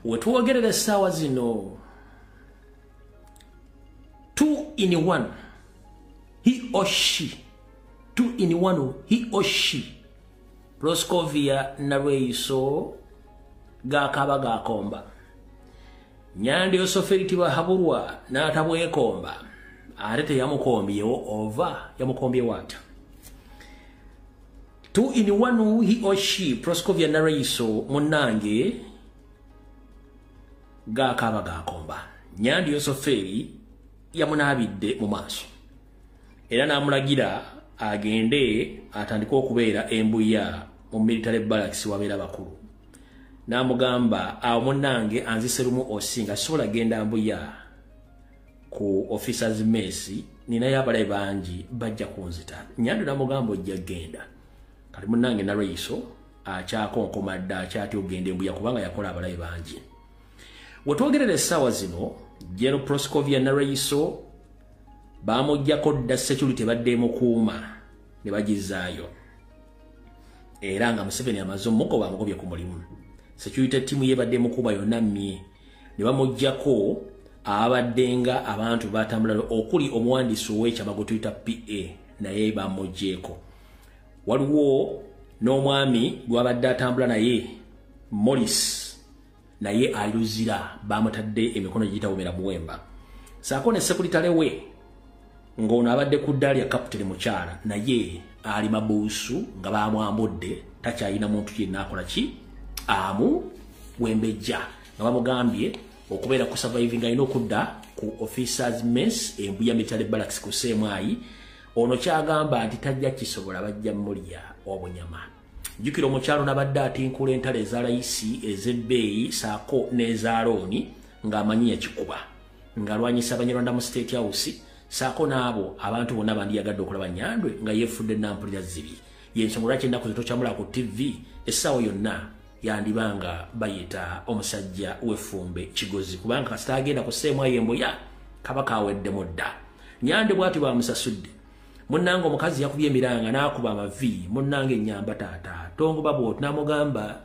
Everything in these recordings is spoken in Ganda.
Wetwogerera essaawa zino, 2 in 1, he or she, 2 in 1, he or she, Proscovia Nalweyiso gakaba gakomba. Nyandi Yosoferi Tibahaburwa n'atabwekomba, ate teyamukombyewo ova yamukombye wata. 2 in 1, he or she, Proscovia Nalweyiso munnange gakaba gakomba. Nyandi Yosoferi yamunaabidde mu maaso era n'amulagira agende atandike okubeera embuya mu military barracks wabeera bakulu. N'amugamba awo munnange anzise lumu osinga sobola genda mbuya ku officers mess, ninayo abalabe bangi bajja kunzita. Nyandi n'amugamba ojja genda. Kati munnange Nalweyiso akyakonkomadde akyatya okugenda embuya kubanga yakola abalabe bangi. Wetwogerera essaawa zino, General Proscovia Nalweyiso bamuggyako dda security badde emukuuma ne bagizaayo, era nga Museveni amaze omugoba amugobye ku mulimu. Security team ye badde emukuuma yonna mmye ne bamuggyako abadde nga abantu batambula okuli omuwandiisi ow'ekyama gwe tuyita PA naye bamuggyeko. Waliwo n'omwami gw'abadde atambula naye Morris naye ali Luzira bamutadde emikono giyitawomera muwemba. Saako ne sekuritale we ng'ono abadde ku ddaali ya kapiteni mukyala naye ali mabuusu nga bamwambudde takyalina muntu yenna akola ki amu wembejja nga bamugambye okubeera ku surviving alina okudda ku officers mess embuya military barracks ku CMI. Ono kyagamba nti tajja kisobola bajja mulya obunyama. Jjukira omukyalo n'abadde atinkula entalo eza layisi ez'ebbeeyi saako n'eza looni ng'amanyi yakikuba ng'alwanyisa Abanyarwanda mu State House saako n'abo abantu bonna bandiyagadde okulaba Nyandwe nga yeefudde nampulira zibi. Y'ensonga lwaki ennaku ze tokyamula ku TV essaawa yonna yandibanga bayita omusajja w'effumbe Kigozi kubanga kasita agenda ku CMI embuya kabaka aweddemu dda. Nyandwe bw'atyo bamusasudde. Munnange omukazi yakubye emiranga n'akuba amavi, munnange ennyamba taata tongoba bw'oti n'amugamba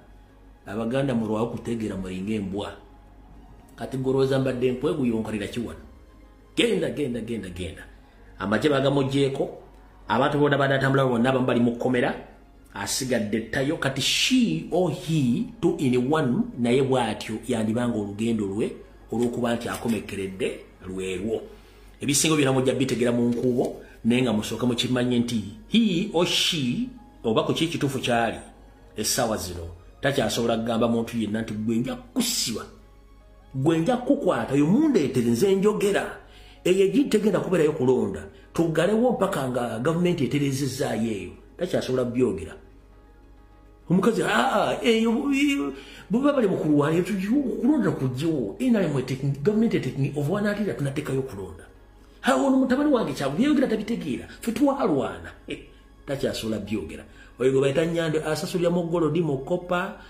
Abaganda mulwawo kutegeera mulinga embwa. Kati golowooza mbadde nkweguyonkalira ki wano? Genda genda genda genda. Amagye bagamuggyeko, abantu bonna badde atambula bonna abamu bali mu kkomera, asigadde ttayo. Kati she or he 2 in 1 naye bw'atyo yandibanga olugendo lwe olw'okuba nti akomekkeredde lwerwo. Ebisinga byonna mujja bitegera mu nkuubo, naye nga musooke mukimanye nti he or she oba ku ki kituufu kyali essaawa zino takyasobola kugamba muntu yenna nti gwe nja kusiba, gwe nja kukwata, oyo mundeetere nze njogera. Eyo egitegenda kubeerayo kulonda, tuggalewo mpaka nga gavumenti etereezezzaayo eyo. Takyasobola byogera. Omukazi eyo bwe bali mu kulwana okulonda kuggyewo, NRM gavumenti etekingi ovaanaatira tunateekayo okulonda. Ono mutabani wange kyagu byeyogera tabitegeera, ffe twalwana. Takyasobola byogera. Oyo gwe bayita Nyandwe asasulira mu golodi mu kopa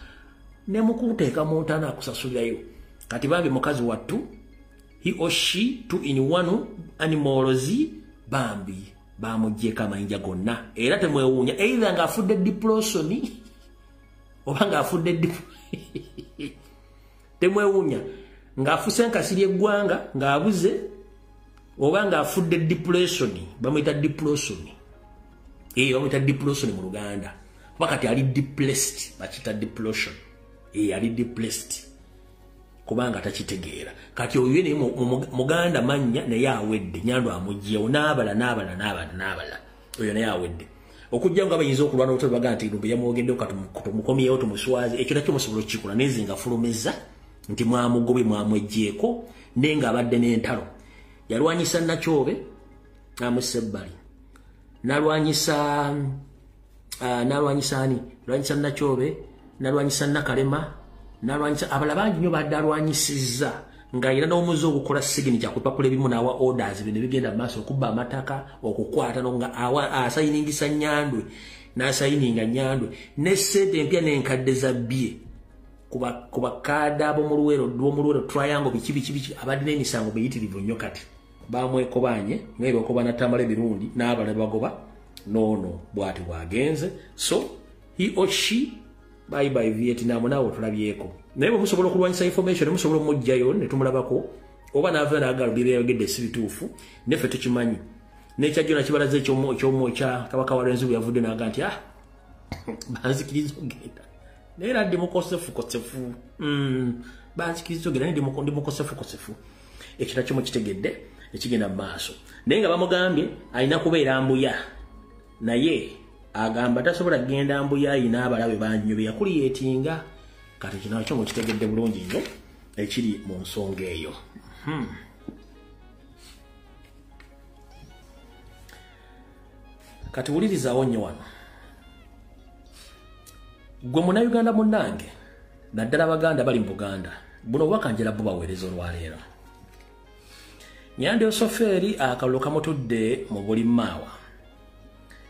ne mu kuteeka mu ntaana akusasulirayo. Kati bambi mukazi wattu he or she 2 in 1 animals bambi bamuggyeko amayinja gonna era temwewuunya either ng'afudde depression oba ng'afudde temwewuunya ng'afuse enkasi ly'eggwanga ng'abuze oba ng'afudde depression, bamuyita depression. Bamuyita depression mu Luganda. Kuba kati ali depressed, bakiyita depression. Ali depressed kubanga takitegeera. Kati oyo naye muganda mannya naye awedde, Nyandwe amuggyewo n'abala n'abala n'abala n'abala. Oyo naye awedde. Okujja nga bayinza okulwana obutali baga nti Lumbe yamwogeddeko tumukomyewo tumuswaze, ekyo nakyo musobola okukikola naye nze nga fulumizza nti mwamugobye mwamweggyeko naye ng'abadde n'entalo. Yalwanyisa Nakyobe n'amussa ebbali, n'alwanyisa ani? Lwanyisa Nakyobe, n'alwanyisa Nakalema, n'alwanyisa abalala bangi nnyo badde alwanyisizza ng'alina n'omuze ogukola signature ku bipapula ebimu n'awa orders bino bigenda mu maaso okubba amataka, okukwata nga asayiningisa Nyandwe n'asayininga Nyandwe ne ssente empya n'enkadde za bbye ku bakaada ab'omu Luweero triangle biki biki biki abadde n'emisango miyitirivu nnyo. Kati bamwekobanye nga beekobana Tamale Mirundi n'abalala bagoba n'ono bw'ati bw'agenze. So he or she Bye bye Vietnam, naawe otulabyeko. Naye bwe musobola okulwanyisa information, musobola omugjayo ne tumulabako, oba naava n'agala byeyayogedde si bituufu, neffe tukimanyi. N'ekyajjo nakibalaza ekyomu ekya Kabaka wa Lwenzi bwe yavudde n'aga nti banzikiriza ogenda. Naye era ndi mukosefukosefu. Banzikiriza ogenda, naye ndi mukosefukosefu. Ekyo nakyo mukitegedde ekigenda mu maaso. Naye nga bamugambye alina kubeera Mbuya. Naye agamba tasobola kugenda Mbuya, ayina abalabe bangi nnyo be yakuliyeetinga. Kati kino nakyo mukitegedde bulungi nnyo ekiri mu nsonga eyo. Kati wulirizaawo nnyo wano. Gwe munnayuganda munnange, naddala Abaganda bali mu Buganda, buno obubaka njala bubaweereza olwaleero. Nyandi Osoferi akalulu kamutudde mu buli mmaawa.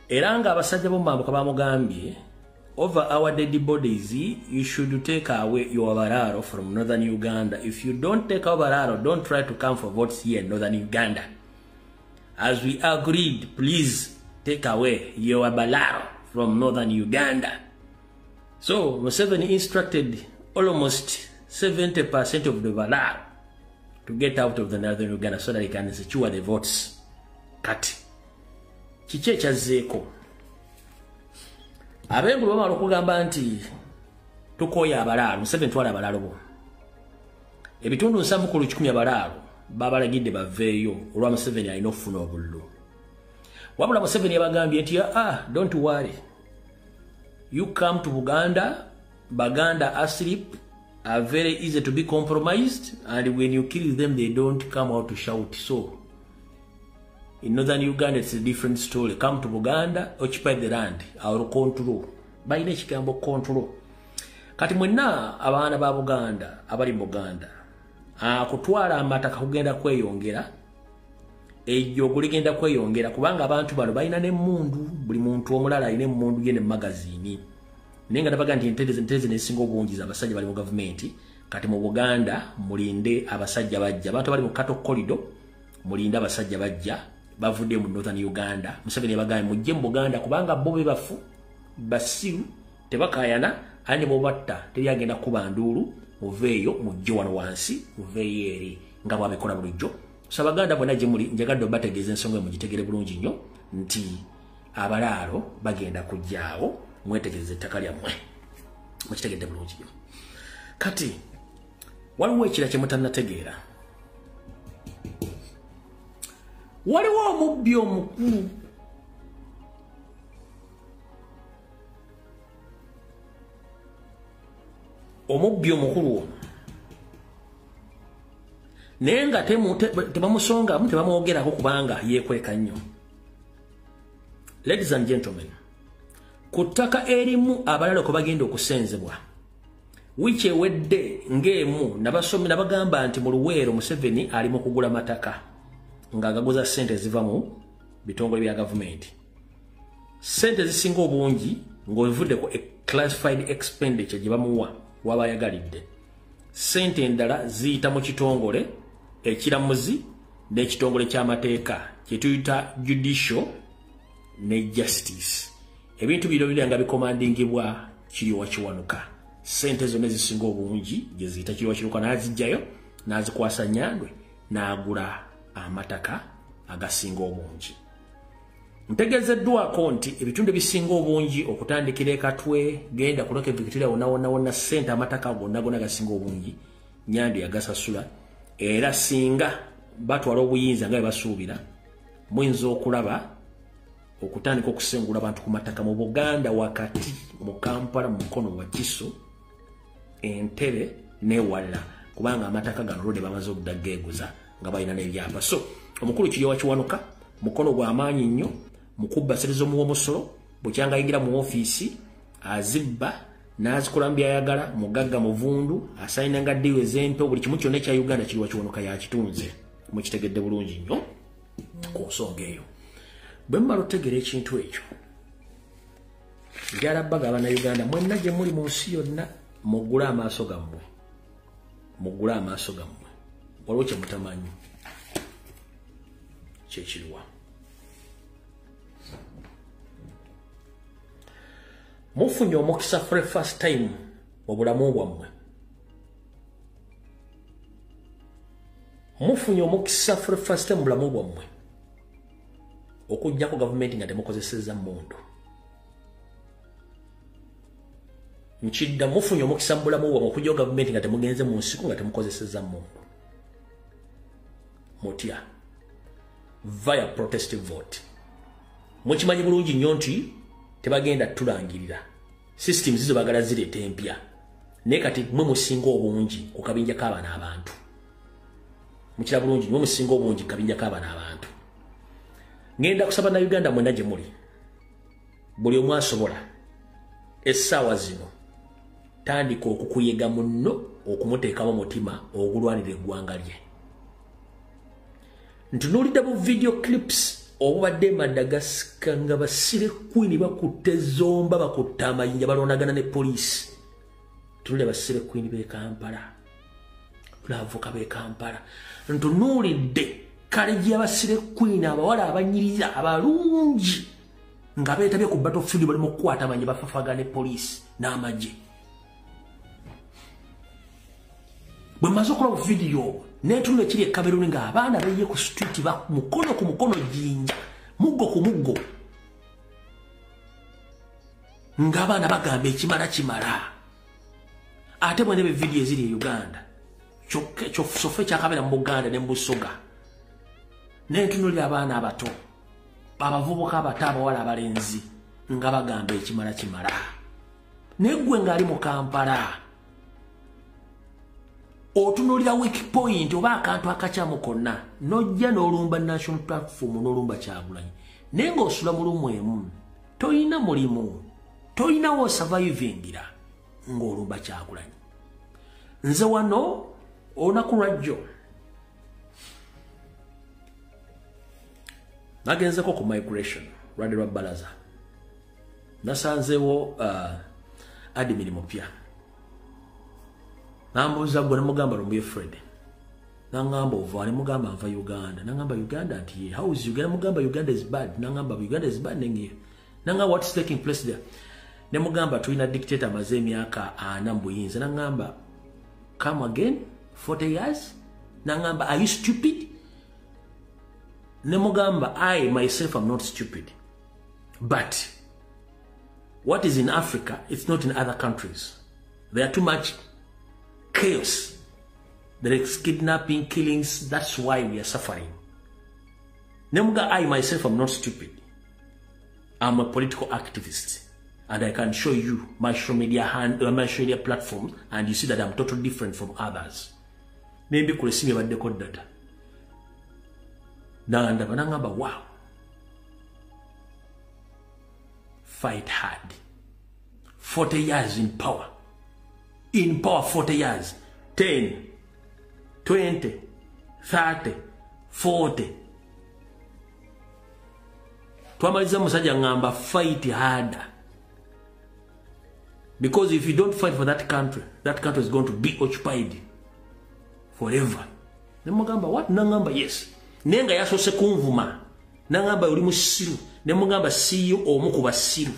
Era nga abasajja b'omumambuka bamugambye, over our dead bodies, you should take away your Bararo from northern Uganda. If you don't take our Bararo, don't try to come for votes here in northern Uganda. As we agreed, please take away your Balaro from northern Uganda. So Museveni instructed almost 70% of the Balaro to get out of the northern Uganda so that he can secure the votes. Kati kiki ekyazzeeko? Abengulu bamala okugamba nti tukooye abalaalo, Museveni twala abalaalo bo. Ebitundu 70 abalaalo babalagidde baveeyo olwa Museveni alina okufuna obululu. Wabula Museveni yabagambye nti don't worry. You come to Buganda, Baganda asleep, are very easy to be compromised, and when you kill them, they don't come out to shout. So, in northern Uganda, it's a different story. Come to Buganda, occupy the land, our control. Balina ekigambo control. Kati mwenna abaana ba Buganda, abali mu Buganda, akutwala amataka kugenda kweyongera, ejjogo ligenda kweyongera, kubanga abantu bano balina n'emmundu, buli muntu omulala alina emmundu ye ne magazini. Naye nga nabaga nti enteze n'esinga obungi z'abasajja bali mu gavumenti. Kati mu Buganda mulinde abasajja bajja, abantu bali mu Cattle Corridor mulinde abasajja bajja bavudde mu northern Uganda. Museveni yabagambye mujje mu Buganda kubanga bo be bafu basiru tebakaayana, ate ne bw'obatta teri agenda kukuba nduulu, muveeyo mujje wano wansi, muveeyo eri nga bw'abikola bulijjo. So Abaganda bonna gye muli, njagadde obategeeza ensonga mugitegere bulungi nnyo nti abalaalo bagenda kujjaawo, mwetegereze ettaka lyammwe. Mukitegedde bulungi nnyo. Kati waliwo ekira kye mutannategeera. Waliwo omubbi omukulu ono, naye nga tebamusongamu, tebamwogerako kubanga yeekweka nnyo. Ladies and gentlemen, ku ttaka erimu abalala kwe bagenda okusenzebwa, wiiki ewedde ng'emu nabasomi nabagamba nti mu Luweero Museveni ali mu kugula mataka ng'agaguza ssente eziva mu bitongole bya gavumenti. Ssente ezisinga obungi ng'ovuddeko classified expenditure gye bamuwa waba ayagalidde. Ssente endala ziyita mu kitongole ekiramuzi n'ekitongole ky'amateeka kye tuyita judicial ne justice. Ebintu bino biri nga bikomandingibwa Kiryowa Kiwanuka. Ssente zonna ezisinga obungi gye ziyita Kiryowa Kiwanuka n'aziggyayo n'azikwasa Nyandwe n'agula amataka agasinga obungi. Ntegeezeddwako nti ebitundu ebisinga obungi okutandikira e Katwe genda ku Lake Victoria wonna wonna wonna ssente amataka gonna gonna agasinga obungi Nyandwe yagasasula. Era singa batwala obuyinza nga bwe basuubira, muyinza okulaba okutandika okusengula abantu ku mataka mu Buganda wakati mu Kampala, mu Mukono, Wakiso, Entebbe n'ewalala, kubanga amataka gano olwedde bamaze okudaggeeguza nga balina n'ebyapa. So omukulu Kiryowa Kiwanuka mukono gw'amaanyi nnyo mu kubba ssente z'omuwa omusolo, bukyanga ayingira mu ofiisi azibba n'azikolamu by'ayagala, mugagga muvundu, asayinanga ddiiru ez'empewo, buli kimu kyonna ekya Uganda Kiryowa Kiwanuka yakitunze. Mukitegedde bulungi nnyo ku nsonga eyo. Bwe mmala otegeera ekintu ekyo, njala bbaga Abannayuganda mwenna gye muli mu nsi yonna, muggule amaaso gammwe. Muggule amaaso gammwe. Waliwo kye mutamanyi kyekiriwa. Mufunye omukisa for the first time mu bulamu bwammwe. Mufunye omukisa for the first time mu bulamu bwammwe okuggyako gavumenti nga temukozesezza mmundu. Nkidda, mufunye omukisa mu bulamu bwammwe okuggyako gavumenti nga temugenze mu nsiko, nga temukozesezza mmundu. Mutya? Via protest vote. Mukimanyi bulungi nnyo nti tebagenda tulangirira. Systems zizo bagala zireeta empya, naye kati mwe musinga obungi ku kabinja k'abaana abantu. Mukira bulungi, mwe musinga obungi ku kabinja k'abaana abantu. Ngenda kusaba na Uganda mwenna gye muli, buli omu asobola, essaawa zino tandika okukuyega munno okumuteekamu omutima ogulwanira eggwanga lye. Ntunuulidde bu video clips obubadde Madagascar nga ba slay queen bakutte zomba, bakutte amayinja, balondagana ne poliisi. Tunulira ba slay queen b'e Kampala, n'abavubuka b'e Kampala. Ntunuulidde kaleji y'aba slay queen, abawala abanyiriza abalungi nga beetabye ku battlefield, bali mu kukwata amayinja, bafafagana ne poliisi n'amagye. Bwe mmaze okulaba vidiyo nentunula ekiri e Cameroon ng'abaana beeye ku street, mukono ku mukono, jjinja muggo ku muggo, ng'abaana bagamba ekimala kimala. Ate bwe ndaba evidiyo eziri e Uganda, sofe ekyakabeera mu Buganda ne mu Busoga, nentunulira abaana abato, abavubuka abato, abawala, abalenzi nga bagamba ekimala kimala. Naye ggwe ng'ali mu Kampala otunuulira weak point oba akantu akakyamu konna, n'ojja n'olumba National Platform, n'olumba Kyagulanyi, naye ng'osula mu lumu emu, toyina mulimu, toyinawo survivingira, ng'olumba Kyagulanyi. Nze wano olunaku lwajjo nagenzeko ku migration lwadde lwa bbalaza, nasanzeewo admin mupya. Nambuuza gwe, nemugamba Lumbuye Fred. Nangamba ova, nemugamba nva Uganda. Nangamba Uganda? Nti how is Uganda? Nemugamba Uganda is bad. Nangamba Uganda is bad? Nengiye. Nangamba what is taking place there? Nemugamba tulina dictator amaze emyaka 40 mu buyinza. Nangamba come again, 40 years? Nangamba are you stupid? Nemugamba I myself am not stupid, but what is in Africa, it's not in other countries. There are too much chaos. There is kidnapping, killings. That's why we are suffering. Nemuga, I myself am not stupid. I'm a political activist, and I can show you my social media hand, my social media platforms, and you see that I'm totally different from others. Maybe could see me about the code data. Nangamba, wow. Fight hard. 40 years in power. In power 40 years. 10, 20, 30, 40. Twamaliza musajja ngamba fight harder. Because if you don't fight for that country, that country is going to be occupied forever. Nemugamba what? Nangamba yes. Nenga yasose kunvuma. Nangamba oli musiru. Nemugamba siyo omu ku basiru.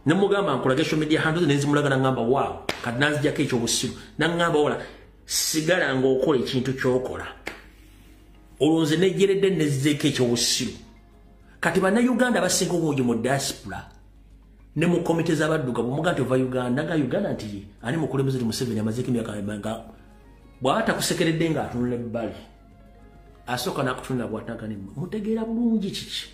Nemugamba nkulage social media handles, nenzimulaga, nangamba wow. Kati nanzijako ekyobusiru. Nangamba wala sigala ng'okola ekintu ky'okola. Olwo nze nejeredde nezzeeko ekyobusiru. Kati bannayuganda abasinga obungi mu diaspora ne mu komite z'abaddugavu, muga nti ova Uganda, nga Uganda nti ani mukulembeze? Museveni amazeeko emyaka nga bw'aba takusekeredde ng'atunula ebbali, asooka n'akutunula bw'ataga nemmwe mutegeera bulungi kiki.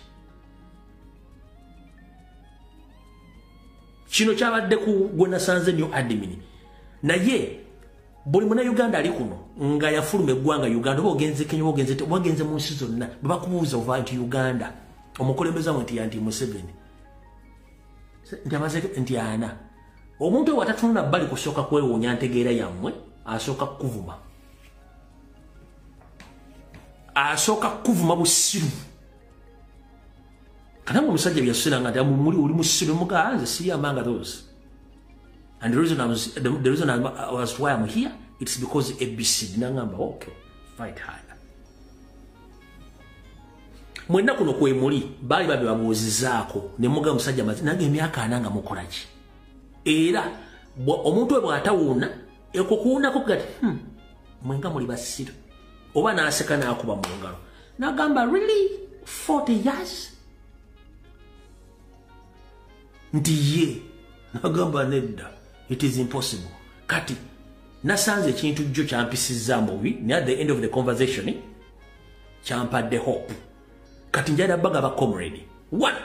Kino kyabadde ku gwe nasanze nnyo admin, naye buli munnayuganda ali kuno nga yafuluma eggwanga Uganda, oba ogenze Kenya, oba ogenze, oba ogenze mu nsi zonna, bwe bakubuuza ova nti Uganda, omukulembeze we nti yanti Museveni, nti amaze nti ana, omuntu oyo atatunula bbali kusooka kwewuunya ntegeera yammwe, asooka kukuvuma, asooka kukuvuma busiru. Kananga omusajja byasira nga muli oli musiru, muga nze siri among those. And the reason I was why I'm here, it's because ABC. Nangamba okay, fight harder. Mwenna kuno kwe muli baali babe babuuzizaako ne mugamba musajja mazi nange emyaka 40 nga mukola ki? Era omuntu we bw'atawuuna ekukuwunako kati mwenga muli basiru oba n'aseka n'akuba mu ngalo n'agamba really 40 years nti ye n'agamba nedda, it is impossible. Kati nasanze ekintu jjo kyampisizza mubi, naye at the end of the conversation kyampadde hope. Kati njala baga ba comrade one,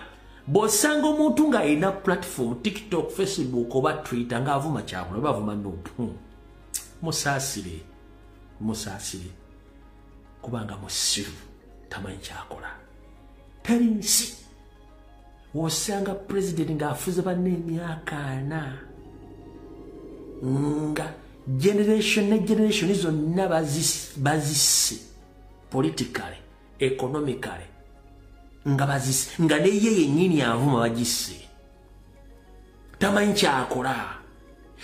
bw'osanga omuntu ng'alina platform TikTok, Facebook oba Twitter ng'avuma Kyagulanyi oba avuma NUP, musaasire, musaasire, kubanga musiru tamanyi kyakola. Teri nsi w'osanga president ng'afuze banne emyaka 40 nga generation ne generation zonna bazisse politically, economically, nga bazisse, nga ne ye yennyini avuma bagisse, tamanyi kyakola,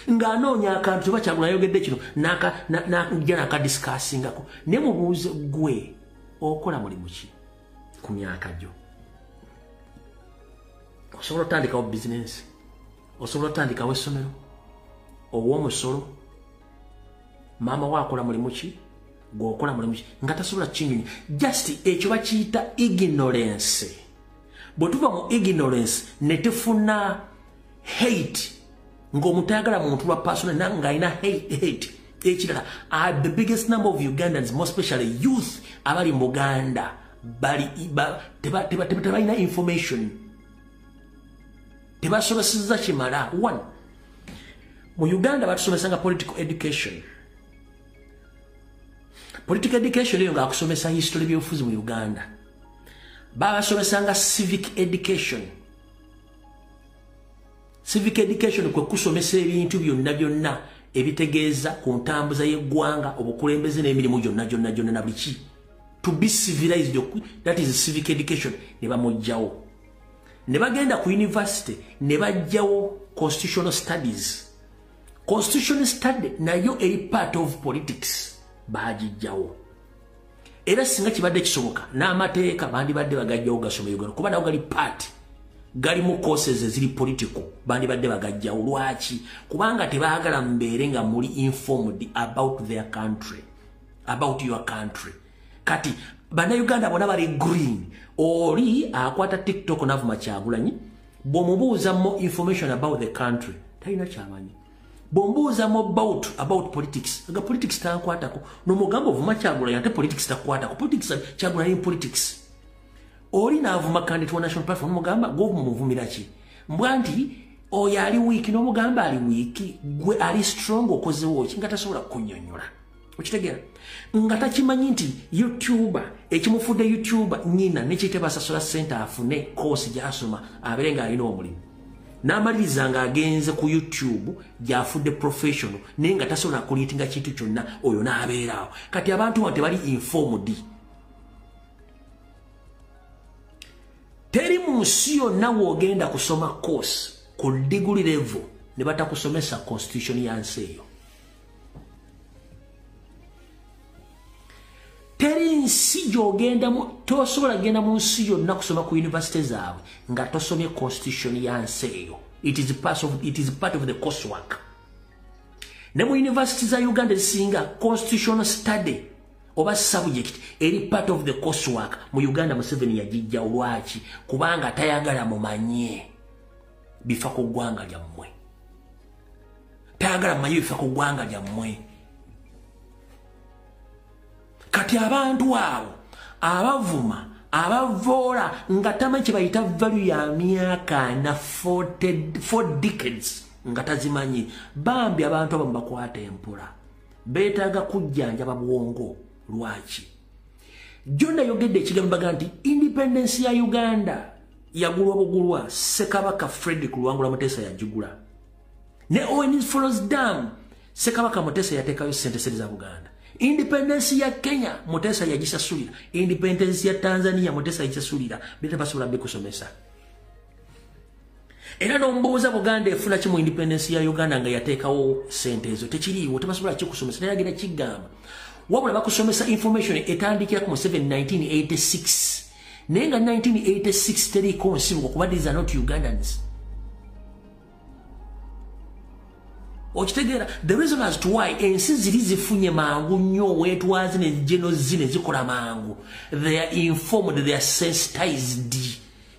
ng'anoonya akantu oba Kyagulanyi ayogedde kino n'ajja n'akadiscussingako. Ne mubuuze gwe okola mulimu ki ku myaka gyo? Osobola otandikawo bizinensi, osobola otandikawo essomero, ow'omusolo, maama we akola mulimu ki, gweokola mulimu ki, nga tasobola kinyonyi. Just ekyo bakiyita ignorance. Bwe tuva mu ignorance ne tufuna hate, ng'omuntu ayagala muntu lwa personal ng'alina hate. Ekirala, the biggest number of Ugandans, more especially youth abali mu Buganda, tebalina information, tebasomesezza kimala. One, mu Uganda batusomesanga political education. Political education eyo ng'akusomesa history by'obufuzi mu Uganda. Babasomesanga civic education. Civic education kwe kusomesa ebintu byonna byonna ebitegeeza ku ntambuza y'eggwanga, obukulembeze n'emirimu gyonna gyonna gyonna na buli ki. To be civilized, that is civic education, ne bamuggyawo. Ne bagenda ku university ne baggyawo constitutional studies. Constitutional study nayo eri part of politics, bagijjawo. Era singa kibadde kisoboka n'amateeka bandibadde bagajjawo gasoma Uganda, kuba nago gali part, gali mu courses eziri political, bandibadde bagajjawo. Lwaki? Kubanga tebaagala mubeere nga muli informed about their country, about your country. Kati bannayuganda bonna bali green. Oli akwata TikTok n'avuma Kyagulanyi, bw'omubuuza more information about the country talina kyamanyi. Bw'omubuuza more about politics, nga politics tankwatako, n'omugamba ovuma Kyagulanyi ate politics takwatako. Politics, Kyagulanyi politics. Oli n'avuma candidate wa National Platform, n'omugamba gw'ovuma omuvumira ki? Mbwa nti oyo ali weak, n'omugamba ali weak, gwe ali strong okozewo ki? Nga tasobola kunnyonnyola. Okitegeera? Nga takimanyi nti YouTuber, ekimufudde YouTuber nnyina nekiyite basasula ssente afune course gy'asoma abeere ng'alina omulimu. N'amaliriza ng'agenze ku YouTube gy'afudde professional, naye nga tasobola kuliitinga kintu kyonna, oyo n'abeera awo. Kati abantu bano tebali informed. Teri mu nsi yonna w'ogenda kusoma course ku degree level ne batakusomesa constitution ya nsi eyo. Teri nsi gy'ogendamu, tosobola genda mu nsi yonna kusoma ku university zaabwe nga tosomye constitution ya nsi eyo. It is part of the coursework. Ne mu university za Uganda ezisinga constitutional study oba subject eri part of the coursework. Mu Uganda Museveni yagijja. Lwaki? Kubanga tayagala mumanye bifa ku ggwanga lyammwe. Tayagala mumanye bifa ku ggwanga lyammwe. Kati abantu abo abavuma abavoola nga tamanyi kye bayita value ya myaka na 4 decades nga tazimanyi. Bambi abantu abamu bakwata empola, beetaaga kujjanjaba bwongo. Lwaki? Jjo nayogedde ekigambo baga nti independence ya Uganda yagulwa bugulwa Ssekabaka Frederick Luwangula Mutesa yagigula. Ne Owen Falls Dam Ssekabaka Mutesa yateekayo ssente za Buganda. Independence ya Kenya Mutesa yagisasulira. Independence ya Tanzania Mutesa yagisasulira. Bete basobola bikusomesa. Era n'ombuuza Buganda efuna ki mu independence ya Uganda nga yateekawo ssente ezo? Tekiriiwo, tebasobola kikusomesa. Naye agenda kigamba. Wabula bakusomesa information etandikira ku Museveni 1986 Naye nga 1986 teriiko nsibuko, kuba these are not Ugandans. Okitegeera? The reason as to why ensi ziri zifunye mangu nnyo weetwaze ne genozi ne zikola mangu, they are informed, they are sensitized,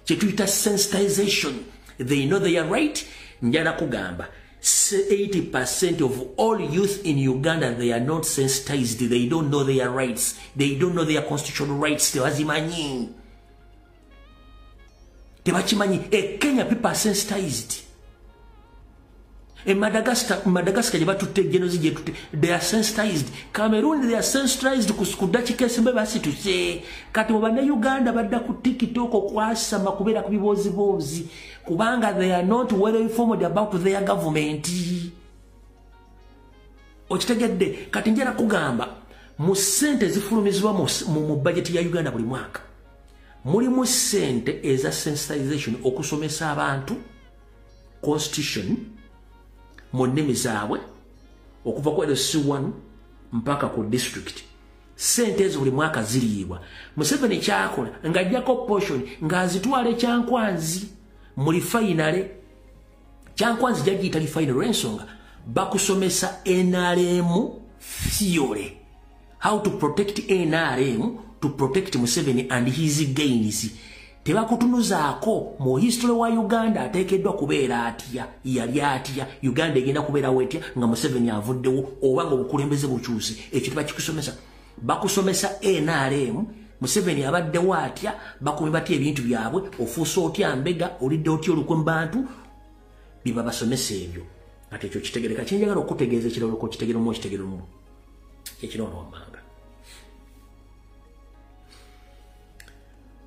kyetuyita sensitization. They know they are right. Njala kugamba 80% of all youth in Uganda, they are not sensitized. They don't know their rights, they don't know their constitutional rights. Tebazimanyi, tebakimanyi. E Kenya people are sensitized. E Madagascar gye batutte genozi gye tutte, they are sensitized. Cameroon, they are sensitized. Ku dakiika esembe basituse. Kati mu Bannayuganda badda ku TikTok okwasama, kubeera ku bibooziboozi, kubanga they are not well informed about their government. Okitegedde? Kati njala kugamba mu ssente ezifulumizibwa mu budget ya Uganda buli mwaka, mulimu ssente eza sensitization, okusomesa abantu constitution mu nnimi zaabwe okuva ku LC1 mpaka ku district. Sente ezo buli mwaka ziriibwa. Museveni kyakola, ng'ajjako portion ng'azitwala ekyankwanzi mu refinery. Kyankwanzi jagiyita refinery olw'ensonga bakusomesa NRM theory, how to protect NRM, to protect Museveni and his gains. Tebakutunuzaako mu history wa Uganda, ateekeddwa kubeera atya, yali atya, Uganda egenda kubeerawo etya nga Museveni avuddewo oba nga obukulembeze bukyuse. Ekyo tebakikusomesa. Bakusomesa NRM, Museveni abaddewo atya, bakumi batya ebintu byabwe, ofuuse otya mbega, olidde otya olukwe mu bantu, bibabasomesa ebyo. Ate ekyo kitegereka. Kyenjagala okutegeeza ekirala, okitegeera omu, okitegeera omu, kyekino ono wammanga: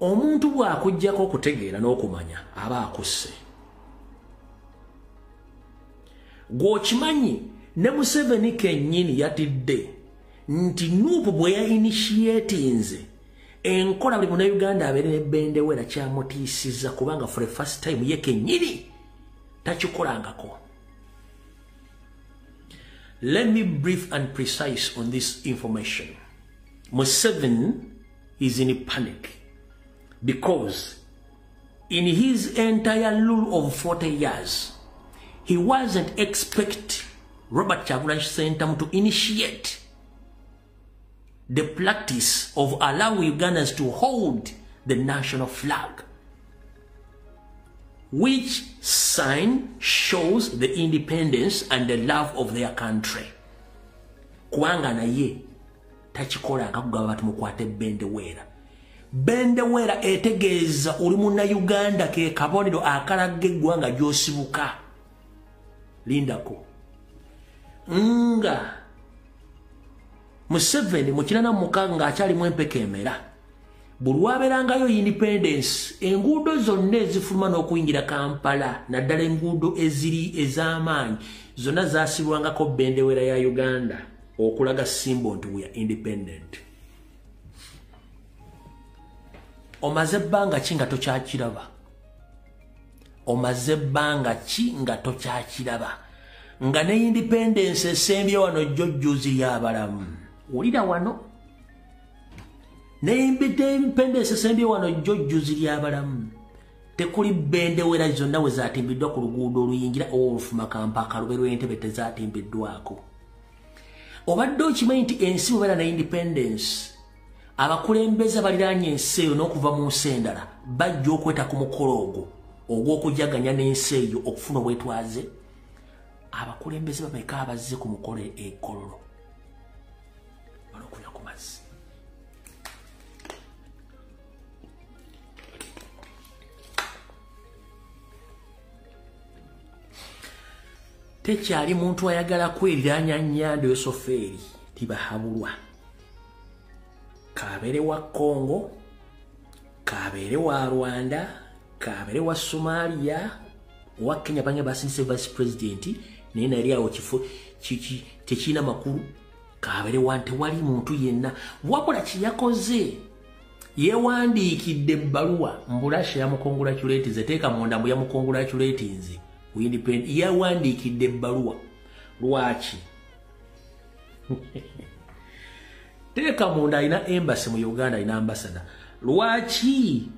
omuntu bw'akuggyako okutegeera n'okumanya, aba akusse. Gw'okimanyi, ne Museveni kennyini yatidde nti NUP bwe ya initiatinze enkola buli Munnayuganda abeere ne bendewera, kyamutiisiza, kubanga for the first time ye kennyini takikolangako. Let me brief and precise on this information. Museveni is in a panic because in his entire rule of 40 years, he wasn't expect Robert Kyagulanyi Ssentamu to initiate the practice of allowing Ugandans to hold the national flag, which sign shows the independence and the love of their country. Kubanga naye takikola nga kugaba tumukwate bendewera. Bendewera etegeeza oli Munnayuganda, ke kabonero akalaga eggwanga gy'osibuka. Lindako. Nga Museveni mu 86 ng'akyalimu empeka emera, buli lwabeerangayo independence, enguudo zonna ezifuluma n'okuyingira Kampala, naddala enguudo eziri ez'amaanyi, zonna zaasibwangako bendewera ya Uganda okulaga symbol nti we are independent. Omaze ebbanga ki nga tokyakiraba? Omaze ebbanga ki nga tokyakiraba, nga ne independence esembye wano jjojjuzi ly'abalamu? Wulira wano, ne independence esembye wano jjojjuzi ly'abalamu, tekuli bendewera. Zonna we zatimbiddwa ku luguudo oluyingira olufuma Kampala lube lw'Entebe, tezatimbiddwako. Obadde okimanyi nti ensi bwebeera ne independence, abakulembeze baliraanye ensi eyo n'okuva mu nsi endala bajja okweta ku mukolo ogwo ogw'okujaganya n'ensi eyo okufuna obwetwaze? Abakulembeze bameka abazze ku mukolo ekololo balokunywa ku mazzi? Tekyali muntu ayagala kweriranya Nyando Yosoferi Tibahabulwa, kabeere wa Congo, kabeere wa Rwanda, kabeere wa Somalia, wa Kenya. Bange basindise vice president, naye nali awo kifo tekirina makulu. Kabeere wa, tewali muntu yenna. Wabula kyeyakoze, yewandiikidde ebbaluwa mbulasha yamucongratulatinze, teeka munda mbu yamucongratulatinze independent. Yawandiikidde ebbaluwa lwaki? Teeka munda alina embassy mu Uganda, alina ambassador. Lwaki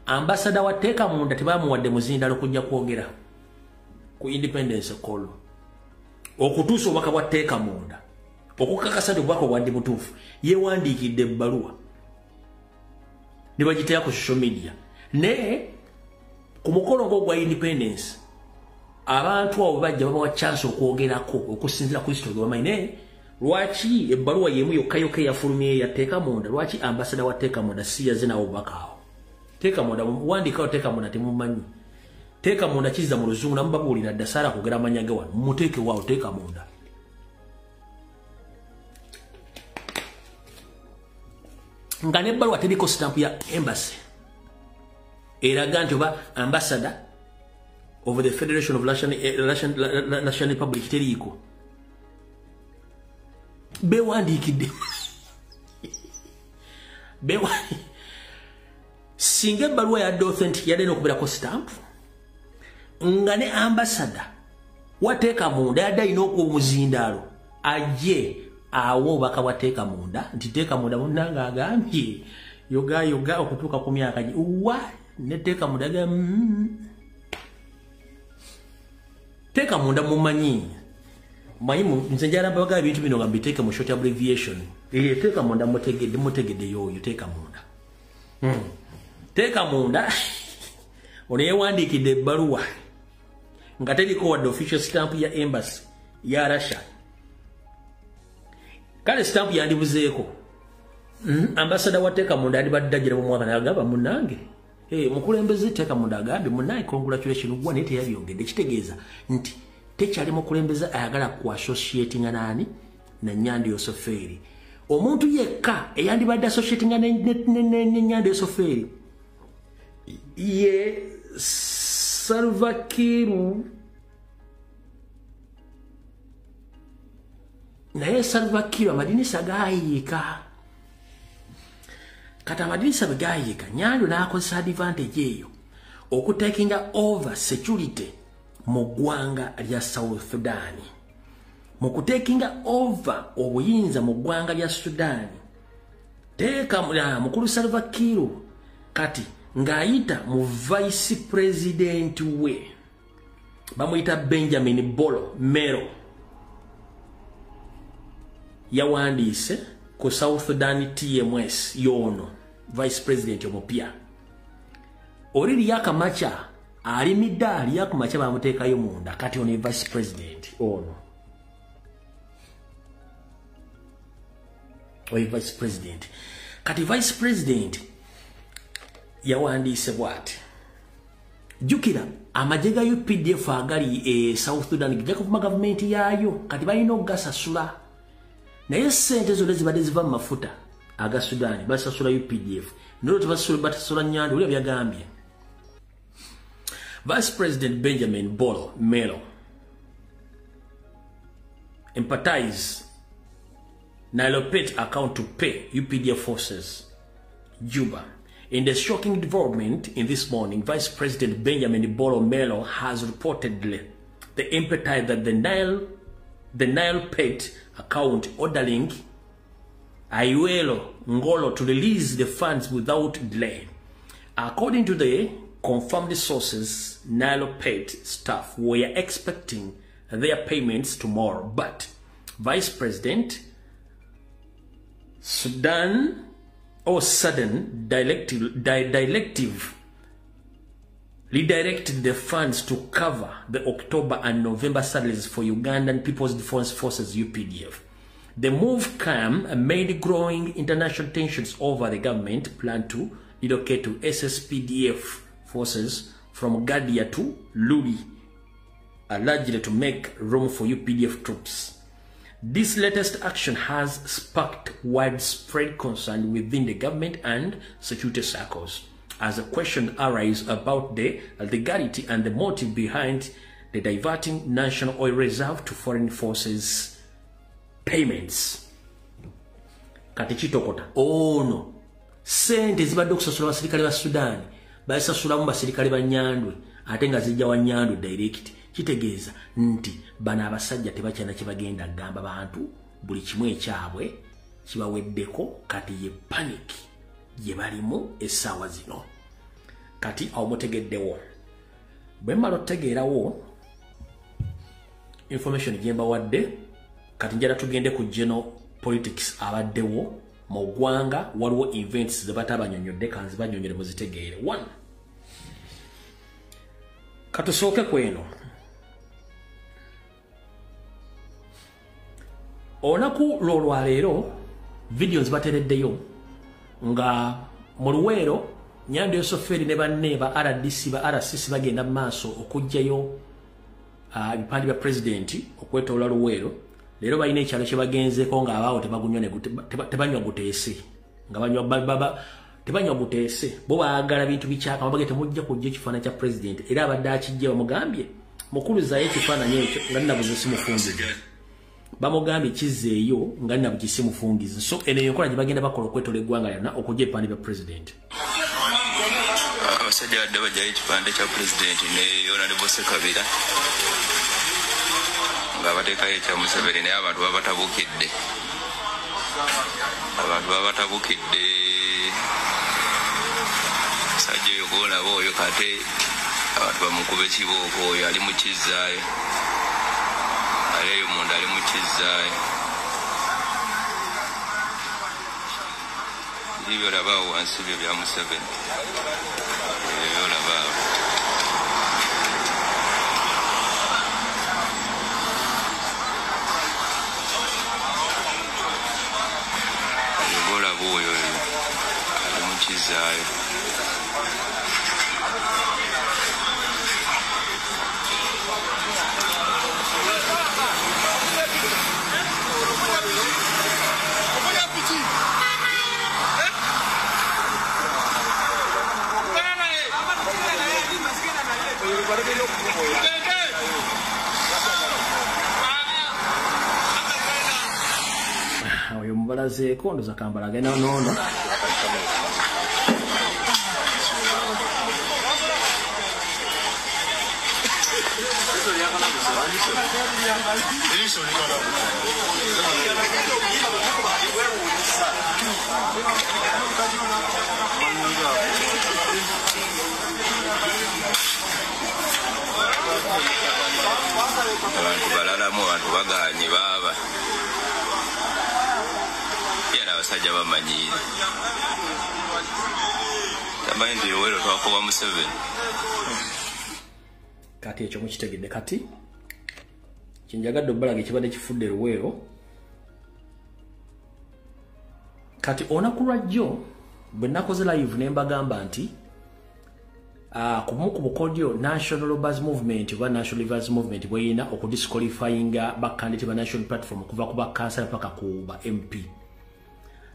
ambassador wa teeka munda tebamuwadde muzindalo kujja kwogera ku independence call okutuusa obubaka bwa teeka munda okukakasa nti obubaka obwadde butuufu? Yeewandiikidde ebbaluwa ne bagiteeka ku social media. Naye ku mukolo ng'ogwa independence, abantu abo bajja babawa chance okwogerako okusinziira ku history bamanyi. Naye lwaki ebbaluwa yemu yokka yokka eyafulumye yateeka munda? Lwaki ambassador wa teeka munda si yazze nawo obubaka awo? Teeka munda wandikawo, teeka munda temumanyi. Teeka munda kizza mu luzungu, namubabuulira dda, saala kwogera amanya ge wano. Mumuteeke waawo teeka munda. Nga n'ebbaluwa teriko stamp ya embassy eraga nti oba ambassador of the Federation of Russian Republic, teriiko. Bewandiikidde. Singa ebbaluwa yadde authentic, yadde n'okubeerako stamp, nga ne ambassador wateeka munda yadde alina omuzindaalo ajje awo obubaka bwateeka munda nti teeka munda munnange agambye yoga yoga okutuuka ku myaka gye wa ne teeka munda ga teeka munda. Mumanyi manyi nze njala mbaga ebintu bino nga mbiteeke mu short abbreviation. Teeka munda mutegedde, mutegedde yoyo teeka munda. Teeka munda ono yeewandiikidde ebbaluwa nga teriko wadde official stamp ya embassy ya Russia. Kale stamp yandibuzeeko. Ambassador wa teeka munda yandibadde agira mu mwaka n'agamba munnange, hey, mukulembeze teeka munda agambye munnange congratulation gwa, naye teyabyongedde. Kitegeeza nti tekyali mukulembeze ayagala ku associatinga nani na Nyandi Yosoferi. Omuntu yekka eyandibadde associatinga ne Nyandi Yosoferi ye Salva Kiir, naye Salva Kiir amadinisa gaayiika. Kati amadinisa bwe gaayiika, Nyando n'akozesa advantage eyo okutakinga over security mu ggwanga lya South Sudan. Mu kutakinga over obuyinza mu ggwanga lya Sudan, teeka mukulu Salva Kiir kati ng'ayita mu vice president we bamuyita Benjamin Bolo Mero, yawandiise ku South Sudan TMS y'ono vice president omupya oli Riek Machar ali midda. Riek Machar bamuteekayo munda, kati ono ye vice president, ono oye vice president. Kati vice president yawandiise bw'ati: jjukira amagye ga UPDF agali e South Sudan gajja kuvuma gavumenti yaayo, kati balina okugasasula, naye sente zonna zibadde ziva mu mafuta aga Sudan basasula UPDF, nolwo tebasasula Nyando. Oli byagambye Vice President Benjamin Bolo Melo empathize Nilepet account to pay UPDF forces Juba. In the shocking development in this morning, Vice President Benjamin Bolo Melo has reportedly the impetus that the Nile Pet account, ordering Ayuelo Ngolo to release the funds without delay. According to the confirmed sources, Nile Pet staff were expecting their payments tomorrow, but Vice President Sudan or sudden directive redirected the funds to cover the October and November salaries for Ugandan People's Defense Forces UPDF. The move came amid growing international tensions over the government plan to relocate to SSPDF forces from Gadia to Luri, allegedly to make room for UPDF troops. This latest action has sparked widespread concern within the government and security circles, as a question arises about the legality and the motive behind the diverting national oil reserve to foreign forces payments. Kati kitokota ono sente zibadde okusasula abasirikale ba Sudan basasulamu basirikale ba Nyandwe, ate nga zijja wa Nyandwe direct. Kitegeeza nti bano abasajja tebakyana kye bagenda kugamba bantu, buli kimu ekyabwe kibaweddeko. Kati ye panic. gye balimu essaawa zino. Kati awo mutegeddewo. Bwe mmala otutegeerawo information gye mbawadde, kati njala tugende ku general politics abaddewo mu ggwanga. Waliwo events ze batabanyonnyodde, kanzi bannyonnyole muzitegeere. One, katusooke ku eno. Olunaku lw'olwaleero video nzibatereddeyo nga mu Luweero Nyando Yosoferi ne banne ba RDC ba RCC bagenda mu maaso okuggyayo ebipande bya pulezidenti okwetoola Luweero. Leero balina ekyalo kye bagenzeeko ng'abaawo tebanywa guteese, nga tebanywa guteese, bo baagala bintu bikyaka. Babage temujja kujja ekifaananyi kya pulezidenti, era abadde akijja bamugambye mukuluzaayo ekifaananyi ekyo nga nnabuze simufungize. Bamugambye kizzeeyo nga nnabuze simufungize. So eno enkola gye bagenda bakola okwetoola eggwanga lyonna okujja ebipande bya pulezidenti. Abasajja badde bajjayo ekipande kya pulezidenti ne Honorable Ssekabira nga bateekayo ekya Museveni, naye abantu babatabukidde. Abantu babatabukidde. Musajja oyo gw'olaba oyo kate abantu bamukuba ekibooko, oyo ali mu kizzaayo, ali eyo munda ali mu kizzaayo. Biri by'olaba awo wansi byo bya Museveni, ebyo by'olaba awo. Oyo gw'olaba oyo ali mu kizzaayo. Oyo mubalazeeko ndoza kambalage nono. Abantu balalamu, abantu bagaanye baaba. Era abasajja bamanyiire. Tamanyi nti Luweero twakuba Museveni. Kati ekyo mukitegedde. Kati kyenjagadde obbalaga ekibadde kifudde Luweero. Kati olunaku lwajjo bwe nakoze live ne mbagamba nti kumu ku bukodyo National Robbers Movement oba National Rivers Movement bweyina okudisqualifyinga bakandidate ba National Platform okuva ku bakansala paka ku ba MP.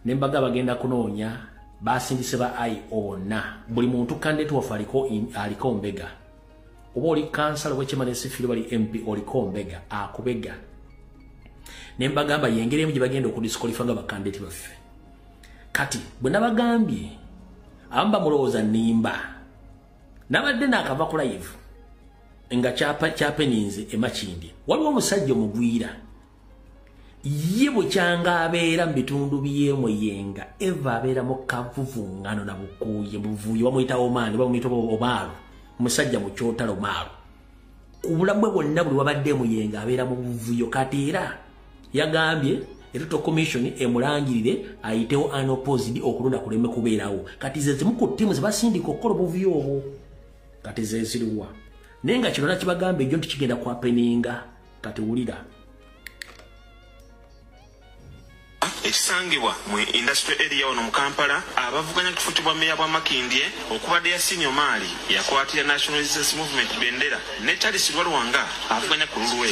Ne mbaga bagenda kunoonya basindise ba IO bonna, buli muntu candidate waffe aliko mbega, oba oli kansala w'ekyama sifiri bali MP oliko mbega akubega. Ne mbagamba yengeri emu gye bagenda okudisqualifyinga bakandidate baffe. Kati bwe nabagambye amba mulowooza nnimba. Nabadde naakava ku live nga kyapeninze e Makindye. Waliwo omusajja omugwira ye bwekyanga abeera mu bitundu by'emuyenga, eva abeera mu kavuvuŋŋano na bukuuye buvuyo, bamuyita Omaani, bamuyita Omaalo, omusajja mu kyotalo Omaalo. Ku bulamu bwe bwonna buli wabadde emuyenga abeera mu buvuyo. Kati era yagambye Electoral Commission emulangirire ayitewo unopposed okulonda kuleme kubeerawo. Kati ze zimu ku ttiimu ze basindika okukola obuvuyo obwo, kati ze ziriwa. Naye nga kino nakibagamba ejjo nti kigenda kwapeninga. Kati wulira. Ekisangibwa mu industrial area wano mu Kampala, abavuganya kifutibwa meya bwa Makindye okubadde Yasin Omari yakwatira National Resistance Movement bendera ne Charles Lwalwanga avuganya ku lulwe.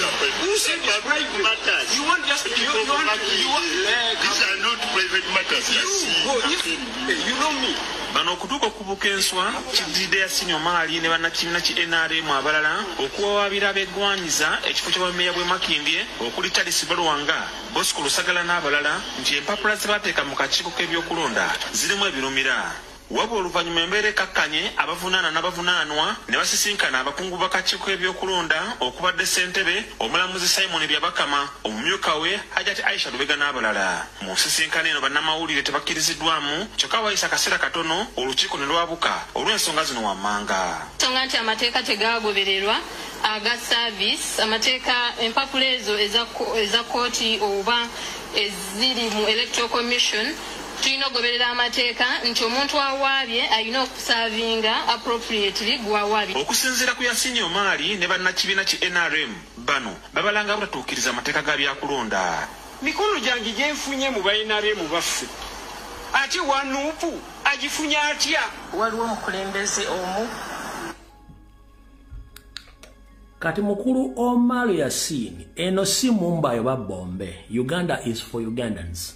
Bano okutuuka okubuka enswa kiddiridde Yasin Omari ne bannakibiina ki NRM abalala okuwawaabira abeggwanyiza ekifo ky'obwa bw'e Makindye okuli Charles Lwalwanga, Bosco Lusagala n'abalala nti empapula ze baateeka mu kakiiko k'ebyokulonda zirimu ebirumira. Wabula oluvannyuma embeera ekakkanye, abavunaana n'abavunaanwa ne basisinkana abakungu b'akakiiko ebyokulonda okubadde ssentebe omulamuzi Simon Byabakama, omumyuka we Hajati Aisha Lubega n'abalala. Mu nsisinkano eno bannamawulire tebakkiriziddwamu, kyokka wayise akaseera katono olukiiko ne lwabuka olw'ensonga zino wammanga. Ensonga nti amateeka tegaagobererwa aga service, amateeka empapula ezo eza kkooti oba eziri mu Electoral Commission, tulina okugoberera amateeka nti omuntu awaabye alina okusaavinga appropriately gwawaabye. Okusinziira ku Yasin Omar ne bannakibiina ki NRM, bano babalanga butatuukiriza amateeka ga byakulonda. Mikono gyange gyenfunye mu ba NRM baffe, ate wa NUP agifunye atya? Waliwo omukulembeze omu. Kati mukulu Omar Yasin, eno si Mumbai oba Bombe. Uganda is for Ugandans.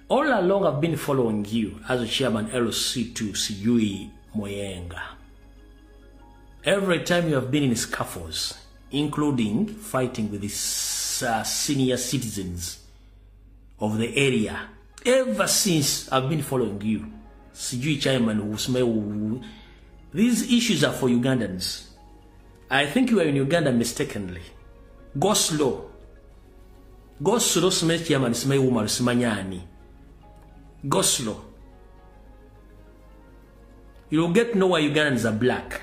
All along I've been following you as a chairman LC2 Sijui Moyenga. Every time you have been in scuffles, including fighting with the senior citizens of the area, ever since I've been following you, Sijui chairman, these issues are for Ugandans. I think you are in Uganda mistakenly. Go slow. Go slow, Smith chairman, Smith woman, Smanyani. Go slow. You'll get to know why Ugandans are black.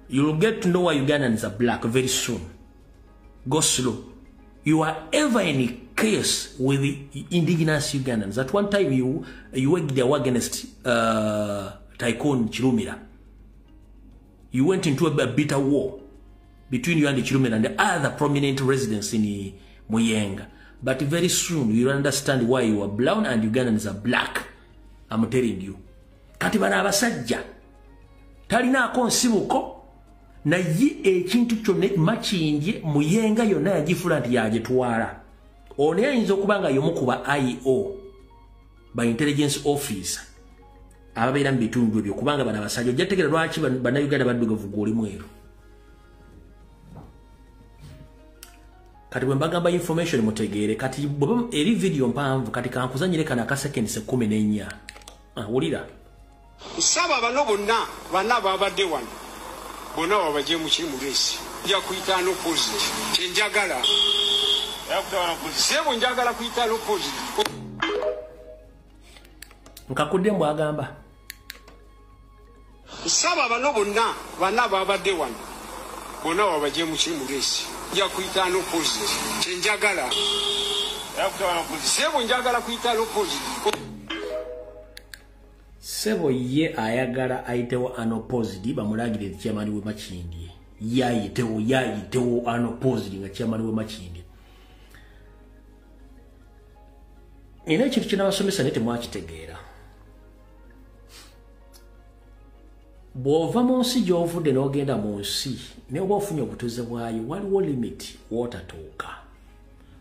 You'll get to know why Ugandans are black very soon. Go slow. You are ever in chaos with the indigenous Ugandans. At one time, you waged a war against Tycoon Chirumira. You went into a bitter war between you and the Chirumira and the other prominent residents in Muyenga. But very soon, you'll understand why you are brown and Ugandans are black. I'm telling you. Kati bana abasajja talinaako nsibuko, naye ekintu kyonna Makindye Muyenga yonna yagifuula nti yagitwala. Ono ayinza okuba nga y'omu ku ba IO, ba intelligence officer, ababeera mu bitundu ebyo, kubanga bano abasajja ojja kutegeera lwaki bannayuganda baddugavu gw'oli mweru. Kati bwe mbagamba information mutegeere. Kati eri video mpanvu, kati kankuzanyire kano aka seconds 14. Wulira. Nsaba bano bonna bana babadde wano bonna babajje mu kiri mu race. Nja kuyita no opposite. Kye njagala. Sebo njagala kuyita no opposite. Nkakudde mbwagamba. Nsaba bano bonna bana babadde wano bonna babajje mu kiri mu race. Nja kuyita no opposite. Kye njagala. Sebo njagala kuyita no opposite. Sebo ye ayagala ayitewo unopposed bamulangire chairman we Makindye. Yayitewo unopposed nga chairman we Makindye. Nina ekintu kye nabasomesa naye temwakitegeera. Bw'ova mu nsi gy'ovudde n'ogenda mu nsi naye oba ofunye obutuuze bwayo, waliwo limit w'otatuuka.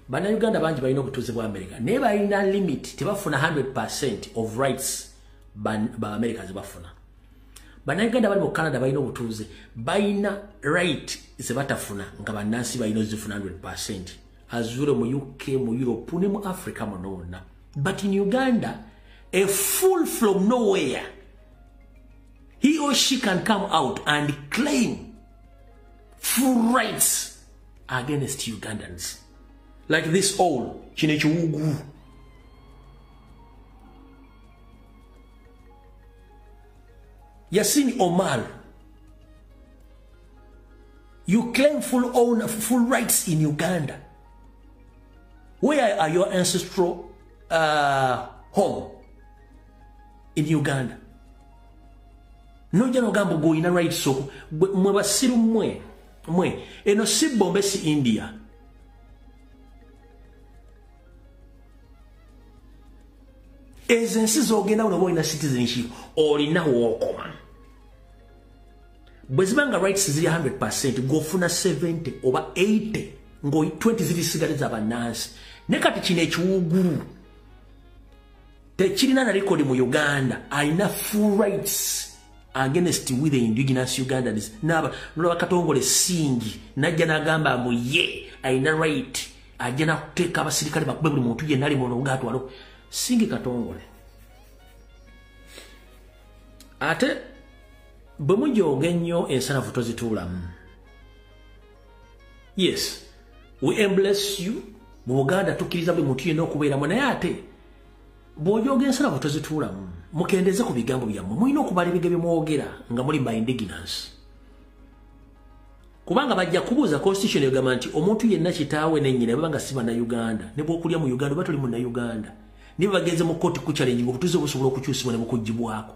Bannayuganda bangi balina obutuuze bwa America naye balina limit, tebafuna 100% of rights ba America zebafuna. Bannayuganda bali mu Canada balina obutuuze, balina right ze batafuna nga bannansi balina ozifuna 100%. Azure mu UK, mu Europe ne mu Africa muno. But in Uganda, a fool from nowhere, he or she can come out and claim full rights against Ugandans. Like this all, kino ekiwugu. Yasin Omar, you claim full rights in Uganda. Where are your ancestral home in Uganda? Nojja n'ogamba gw'olina rights okwo, mwe basiru mmwe, mwe. Eno si Bombe, si India. Ezo ensi z'ogenda wano oba olina citizenship, olina w'okoma. Bwe ziba nga rights ziri 100%, gw'ofuna 70 oba 80, ng'o 20 ziri sigale za bannansi. Ne kati kino ekiwugulu tekirina na record mu Uganda, alina full rights against with the indigenous Ugandans. Naba nolaba Katongole Singi najja n'agamba mbu ye alina right, ajja nakuteeka abasirikale bakube buli muntu yenna ali mu ngaatwalo. Singi Katongole, Ate bwe mujooga ennyo ensanafu tozituulamu. Yes, we embrace you. Mu Buganda tukkiriza buli muntu yenna okubeeramu, naye ate bw'ojooga ensanafu tozituulamu. Mukendeze ku bigambo byammwe, mulina okubala ebigambo bye mwogera nga muli by indignance. Kubanga bajja kubuuza constitution egamba nti omuntu yenna kitaawe ne nnyina baba nga si bannayuganda, ne bw'okulya mu Uganda oba toli munnayuganda, ne bagenze mu kkooti ku challenge obutuuze busobola okukyusibwa ne bukuggyibwako.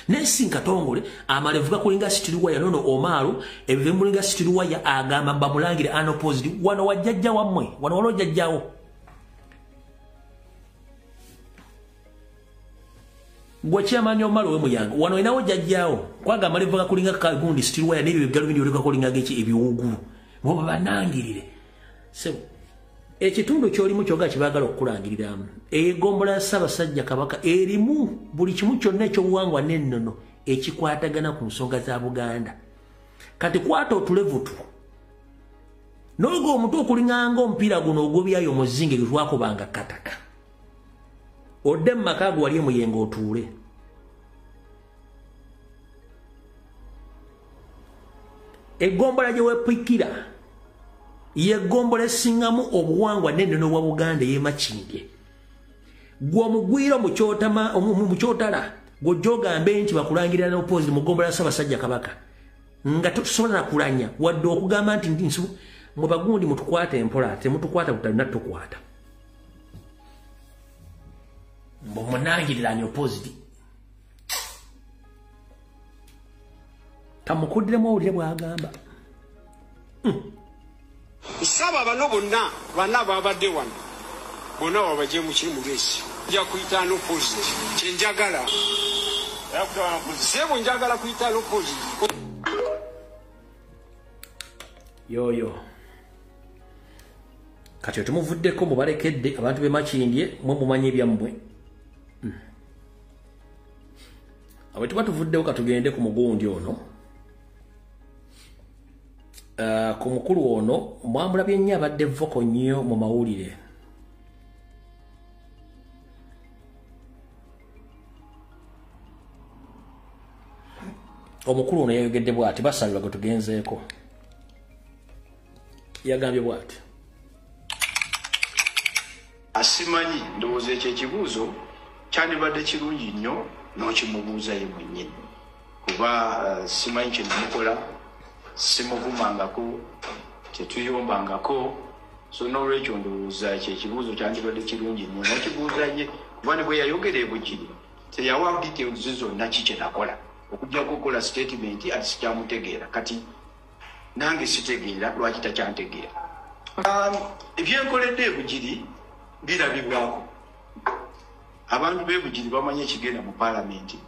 Naye Katongole amalevu gakulinga situliwaya nono Omaro ebimulinga situliwaya agamba bamulangire unopposed. Wano wajjajja wammwe, wano waliwo jjajjawo. Gwe chairman Omaro we Muyanga, wano inawo jjajjawo kwaga amalevu gakulinga kagundi situliwaya n'ebyo galubindi oleka kulinga geki ebiwugulu bo banangirire. Sebo ekitundu kyolimu kyoga kibagala okukulangiriramu egombola ya Ssaabasajja Kabaka erimu buli kimu kyonna ekyobuwangwa n'ennono ekikwatagana ku nsonga za Buganda. Kati kwata otulevutu n'oga omutu okulinganga omupiira guno ogw'ebyayo omuzinge gwe twakubanga kataka, odde mu maka go wali emuyenga otuule. Egombola gye weepikira yegombola esingamu obuwangwa n'ennono bwa Buganda ey'emakindye. Gwe omugwira mu kyotala gw'ojogambe nti bakulangirira n'opozi mu gombola ya Ssaabasajja Kabaka nga tosobola nakulanya wadde okugamba nti mwe bagundi mutukwate empola, temutukwata butalina tukwata. Mbu munangirira opposite. Kamukuddiremu owulire bw'agamba. Nsaba bano bonna bana babadde wano bonna babajje mu kiri mu race. Nja kuyita unopposed. Kye njagala. Sebo njagala kuyita unopposed. Yoyo. Kati tumuvuddeko mubalekedde abantu b'e Makindye mwe mumanyi ebyammwe. Awe tuba tuvuddewo katugende ku mugundi ono. Ku mukulu ono mwamulabye nnyo abadde voko nnyo mu mawulire. Omukulu ono yayogedde bw'ati, basalirwa gwe tugenzeeko. Yagambye bw'ati. Asimanyi ndowooza ekyo ekibuuzo kyandibadde kirungi nnyo n'okimubuuza ye mwennyini, kuba simanyi kye namukola, simuvumangako, tetuyombangako. So n'olwekyo ndowooza ekyo ekibuuzo kyandibadde kirungi nnyo n'okibuuza ye, kuba ne bwe yayogera ebugiri teyawa details zonna ki kye nakola, okujjako okukola statement ati sikyamutegeera. Kati nange sitegeera lwaki takyantegeera. Ebyenkoledde ebugiri birabibwako. Abantu b'ebugiri bamanyi ekigenda mu paalamenti,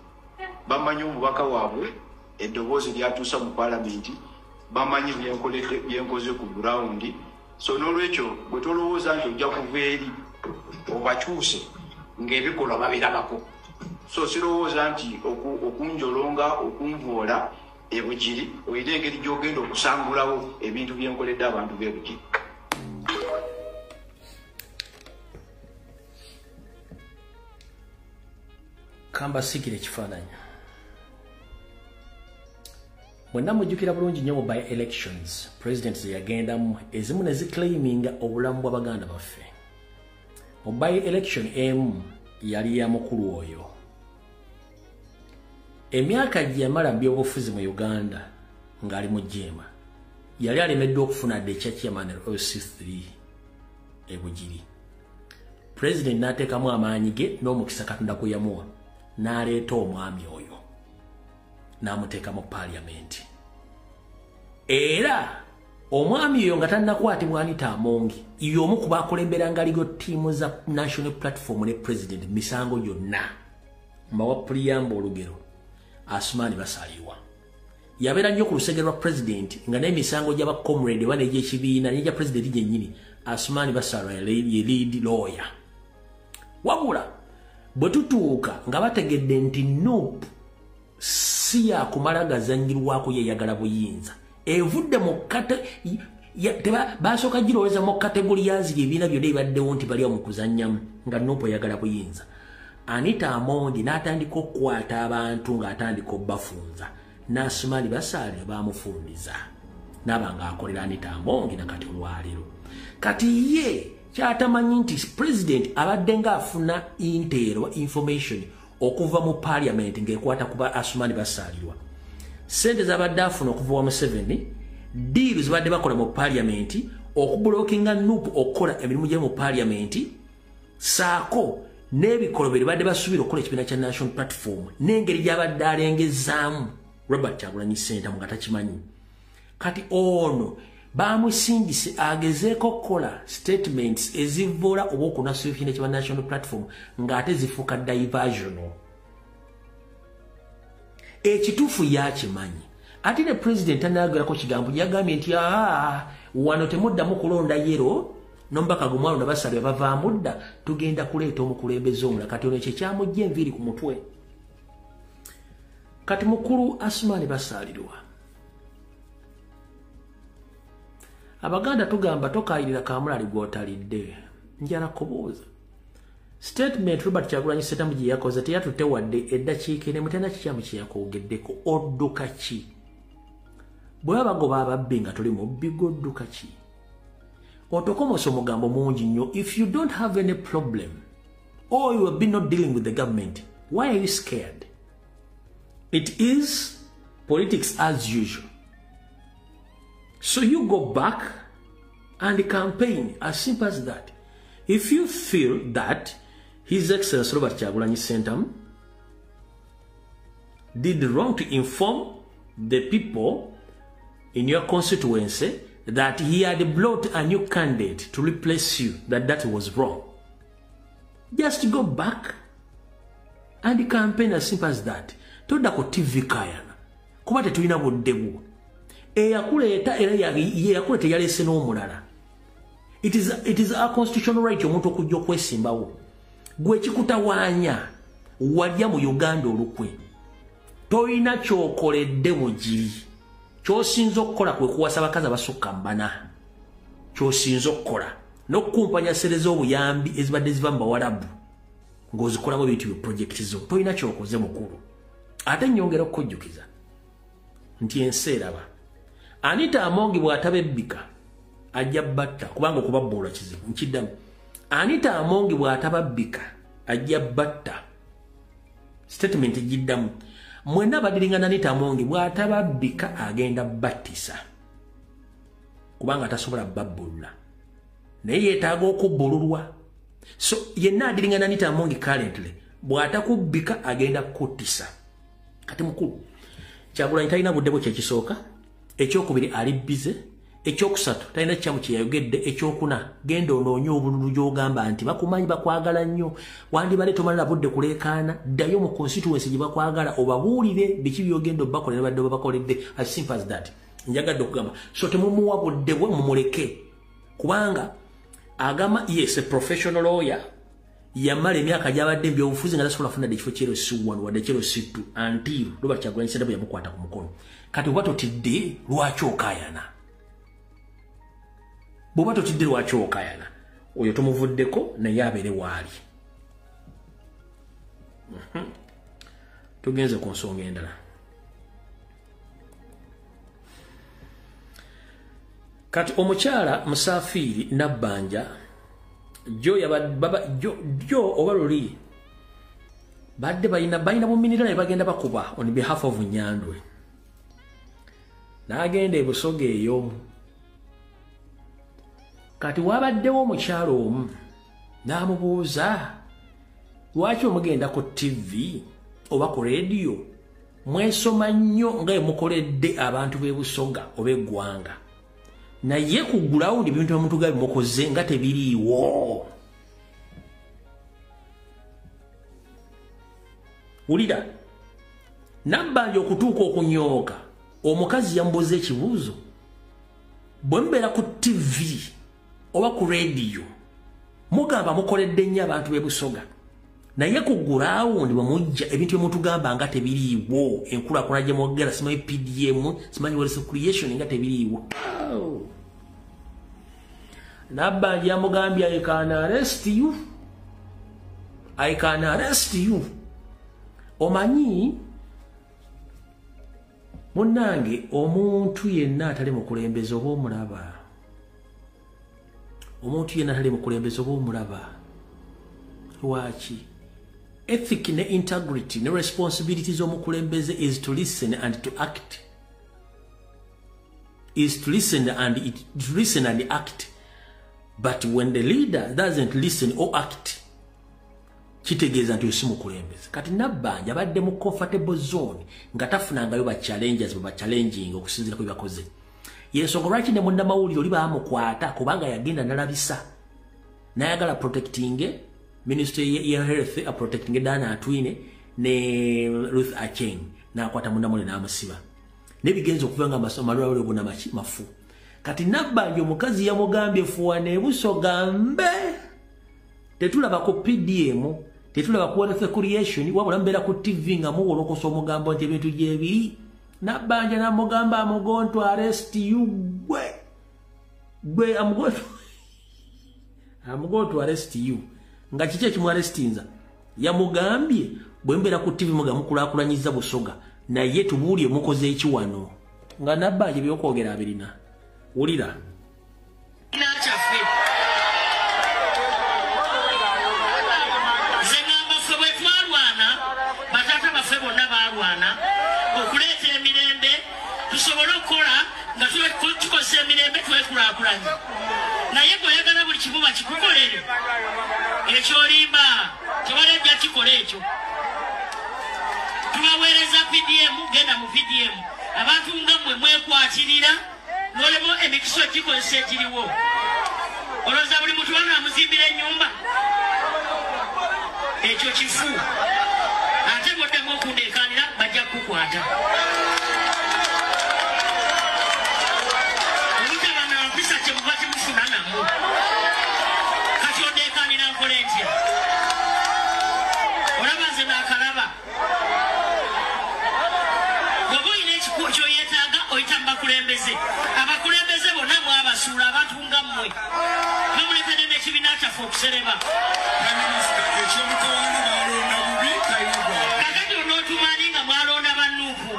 bamanyi omubaka waabwe eddoboozi lyatuusa mu paalamenti, bamanyi byenkoze ku ground. So n'olwekyo bwe tolowooza nti ojja kuva eri obakyuse ng'ebikolwa babirabako. So sirowooza nti okunjolonga okunvoola ebugiri olina engeri gy'ogenda okusangulawo ebintu byenkoledde abantu b'ebugiri. Kambasikire ekifaananyi. Mwenna mujjukira bulungi nnyo mu by elections president ze yagendamu ezimu ne ziclaiminga obulamu bw'abaganda baffe. Mu by election emu yali ya mukulu oyo. Emyaka gye yamala mu byobufuzi mu Uganda ng'ali mu jeema, yali alemeddwa okufuna dde ekya chairman OC3 e Bugiri. President n'ateekamu amaanyi ge n'omukisa Katonda kwe yamuwa, n'aleeta omwami oyo n'amuteeka mu paalamenti. Era omwami oyo nga tannakwatibwa Anita Amongi, y'omu ku bakulemberanga legal team za National Platform ne President misango gyonna. Mbawa preamble olugero, Asumani Basaliwa yabeera nnyo ku lusegere lwa President nga n'emisango gy'aba comrade oba n'egy'ekibiina n'egya President gyennyini, Asumani Basalirwa ye lead lawyer. Wabula bwe tutuuka nga bategedde nti NUP si yakumala gazannyirwako yeyagala buyinza, evudde mu basooka girowooza mu category yaziri ebibiina byonna ebibaddewo nti bali awo mu kuzannyamu nga NUP eyagala buyinza. Anita Amongi n'atandika okukwata abantu ng'atandika obbafunza. N'Asumani Basalirwa bamufundiza. N'aba ng'akolera Anita Amongi nakati olwaleero. Kati ye kyatamanyi nti president abadde ng'afuna intel information okuva mu parliament ng'ekwata kuba Asumani Basalirwa. Sente zabadde afuna okuva wa Museveni, deals zabadde bakola mu parliament, okublockinga NUP okukola emirimu gye mu parliament, saako n'ebikolobero badde basuubira okukola ekibiina kya National Platform n'engeri gy'abadde alengezaamu Robert Kyagulanyi Ssentamu nga takimanyi. Kati ono bamusindise agezeeko okukola statements ezivoola oba okunasuula ekibiina kya National Platform ng'ate zifuuka diversional. Ekituufu yakimanyi. Ate ne president anayogerako kigambo, yagambye nti wano temuddamu kulonda yero n'omubaka gumwalo Basalirwa bavaamu dda, tugenda kuleeta omukulembeze omulala. Kati ono ekyo kyamujja enviiri ku mutwe. Kati mukulu Asumani Basalirwa, Abaganda tugamba tokaayirira kamulali gw'otalidde. Njala kubuuza, statement Robert Kyagulanyi Ssentamu gye yakoze teyatutte wadde eddakiika emu, talina kikyamu kye yakwogeddeko. Odduka ki? Bwe baba bagoba ababbi nga toli mubbi, gw'odduka ki? Otokomosa omugambo mungi nnyo. If you don't have any problem or you have been not dealing with the government, why are you scared? It is politics as usual. So you go back and campaign, as simple as that. If you feel that His Excellency Robert Kyagulanyi Ssentamu did wrong to inform the people in your constituency that he had brought a new candidate to replace you, that was wrong, just go back and campaign, as simple as that. Todda ku TV kayana, kuba tetulina budde bwo. Eyakuleeta era yeyakuleeta yaleese n'omulala. It is a constitutional right omuntu okujja okwesimbawo. Gwe kikutawaanya walya mu Uganda olukwe, tolina kyokoledde Bugiri. Kyosinza okukola kwe kuwasa abakazi abasukka mu bana, kyosinza okukola n'okukumpanya sereza obuyambi ezibadde ziva mu Bawalabu ng'ozikolamu ebintu byo project zo. Tolina kyokoze, mukulu. Ate nnyongera okukujjukiza nti ensi eraba. Anita Amongi bw'atabebbika ajja batta, kubanga okubabbulwa kizibu. Nkiddamu, Anita Amongi bw'atababbika ajja batta. Statement giddamu, mwenna badiringana, Anita Amongi bw'atababbika agenda battisa, kubanga tasobola babbulula, naye yeetaaga okubbululwa. So yenna adiringana Anita Amongi currently, bw'atakubbika agenda kuttisa. Kati mukulu Kyagulanyi talina budde bwe, kyekisooka. Ekyokubiri, ali busy. Ekyokusatu, talina kyamu kyeyayogedde. Ekyokuna, genda onoonye obululu gy'ogamba nti bakumanyi, bakwagala nnyo. Wandibadde tomalira budde kuleekaana, ddayo mu constituency gye bakwagala obabuulire biki byogenda obakolera, badde babakoledde, as simple as that. Njagadde okugamba, so temumuwa budde bwe, mumuleke, kubanga agamba yes, a professional lawyer, yamala emyaka gyabadde ebyobufuzi nga tasobola kufuna dde ekifo kyero C1 wadde kyero C2 until Robert Kyagulanyi Ssentamu yamukwata ku mukono. Kati oba totidde, lwaki okaayana? Bw'oba totidde, lwaki okaayana? Oyo tomuvuddeko, naye abeere waali. Tugenze ku nsonga endala. Kati omukyala Musafiiri Nabbanja jo jo oba luli badde balina buminira ne bagenda bakuba on behalf of Nyandwe, n'agenda ebusoga eyo. Kati wabaddewo omukyalo omu n'amubuuza, lwaki omugenda ku TV oba ku rediyo mwesoma nnyo nga emukoledde abantu b'e Busoga oba eggwanga, naye ku ground ebintu omuntu ga bimukoze nga tebiriiwo? Wulira Nabbanja okutuuka okunyooka, omukazi yamubuuza ekibuuzo, bwe mubeera ku TV oba ku rediyo mugamba mukoledde nnyo abantu b'e Busoga, naye ku ground bwe mujja ebintu byemutugamba nga tebiriiwo, enkulaakulana gye mwogera, simanyi PDM, simanyi wealth creation, nga tebiriiwo. Nabbanja yamugambye, "I can arrest you." I can arrest you. Omanyi munnange, omuntu yenna atali mukulembeze oba omulaba, omuntu yenna atali mukulembeze oba omulaba. Lwaki? Ethic ne integrity ne responsibilities z'omukulembeze is to listen and to act, is to listen and to listen and act. But when the leader doesn't listen or act, kitegeeza nti osi mukulembeze. Kati Nabbanja abadde mu comfortable zone nga tafunangayo ba challengers ba challenging okusinziira ku byakoze. Yensonga lwaki ne munnamawulire oli baamukwata, kubanga yagenda nalabisa nayagala protecting ministry ya health, a protecting Dana Atwine ne Ruth Acheng, n'akwata munnamawulire n'amusiba nebigenza okuva nga amalwaliro gonna mafu. Kati Nabbanja omukazi yamugambye fuwa nebusoga mbe tetulaba ku PDM, tetulaba ku wealth creation, wabula mbeera ku TV nga muwolokosa omugambo nti ebintu gyebiri. Nabbanja namugamba, "I'm going to arrest you." Gwe gwe, I'm going to arrest you. Nga kiki ekimuarrestinza? Yamugambye, "Bwe mbeera ku TV muga mukulaakulanyiza Busoga, naye tubuulye mukoze eki wano?" Nga Nabbanja ebyokwogera abirina. Wulira. Kyaffe. Nze ngamba ffe bwe twalwana, bataata baffe bonna baalwana okuleeta emirembe tusobole okukola nga tukozesa emirembe twekulaakulanye. Naye gweoyagala buli kimu bakikukolere, ekyolimba tewali ajja kikola ekyo. Tubaweereza PDM, genda mu PDM. Abantu nga mmwe mwekwatirira nolemo emikisa ogikozesa egiriwo. Olowooza buli muntu wano amuzimbira ennyumba? Ekyo kifu. Ate bwoddamu okundeekaanira bajja kukukwata. Obutaba na mpisa kyemuva temufuna namu. Kati ondeekaanira nkola entya? Olaba nze naakalaba. Bw'oba olina kyoyeetaaga oyita mu bakulembeze. Abakulembeze bonna mwabasuula, abantu nga mmwe bamuletedde n'ekibiina kyaffe okusereba. Ekyomutawaana balonda bubi Kayigwa. Kakati onootumaani nga mwalonda bannuupu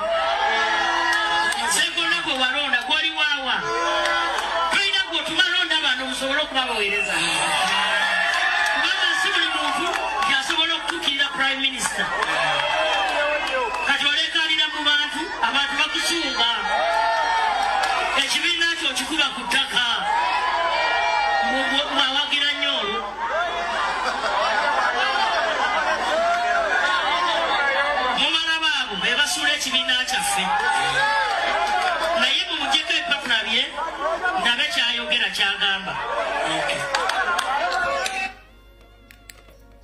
Sengonna gwe walonda gwoli waawa tolina gwe otumalonda bano musobole okubabaweereza, kubanga si buli muntu yasobola okutuukirira prime minister. Kati oleekanira mu bantu, abantu bakusunga, ekibiina kyo okikuba ku ttaka. Mwawagira nnyo olwo. Mubalaba abo be basuula ekibiina kyaffe, naye mumugyeko ebipapula bye ndabe kyayogera kyagamba.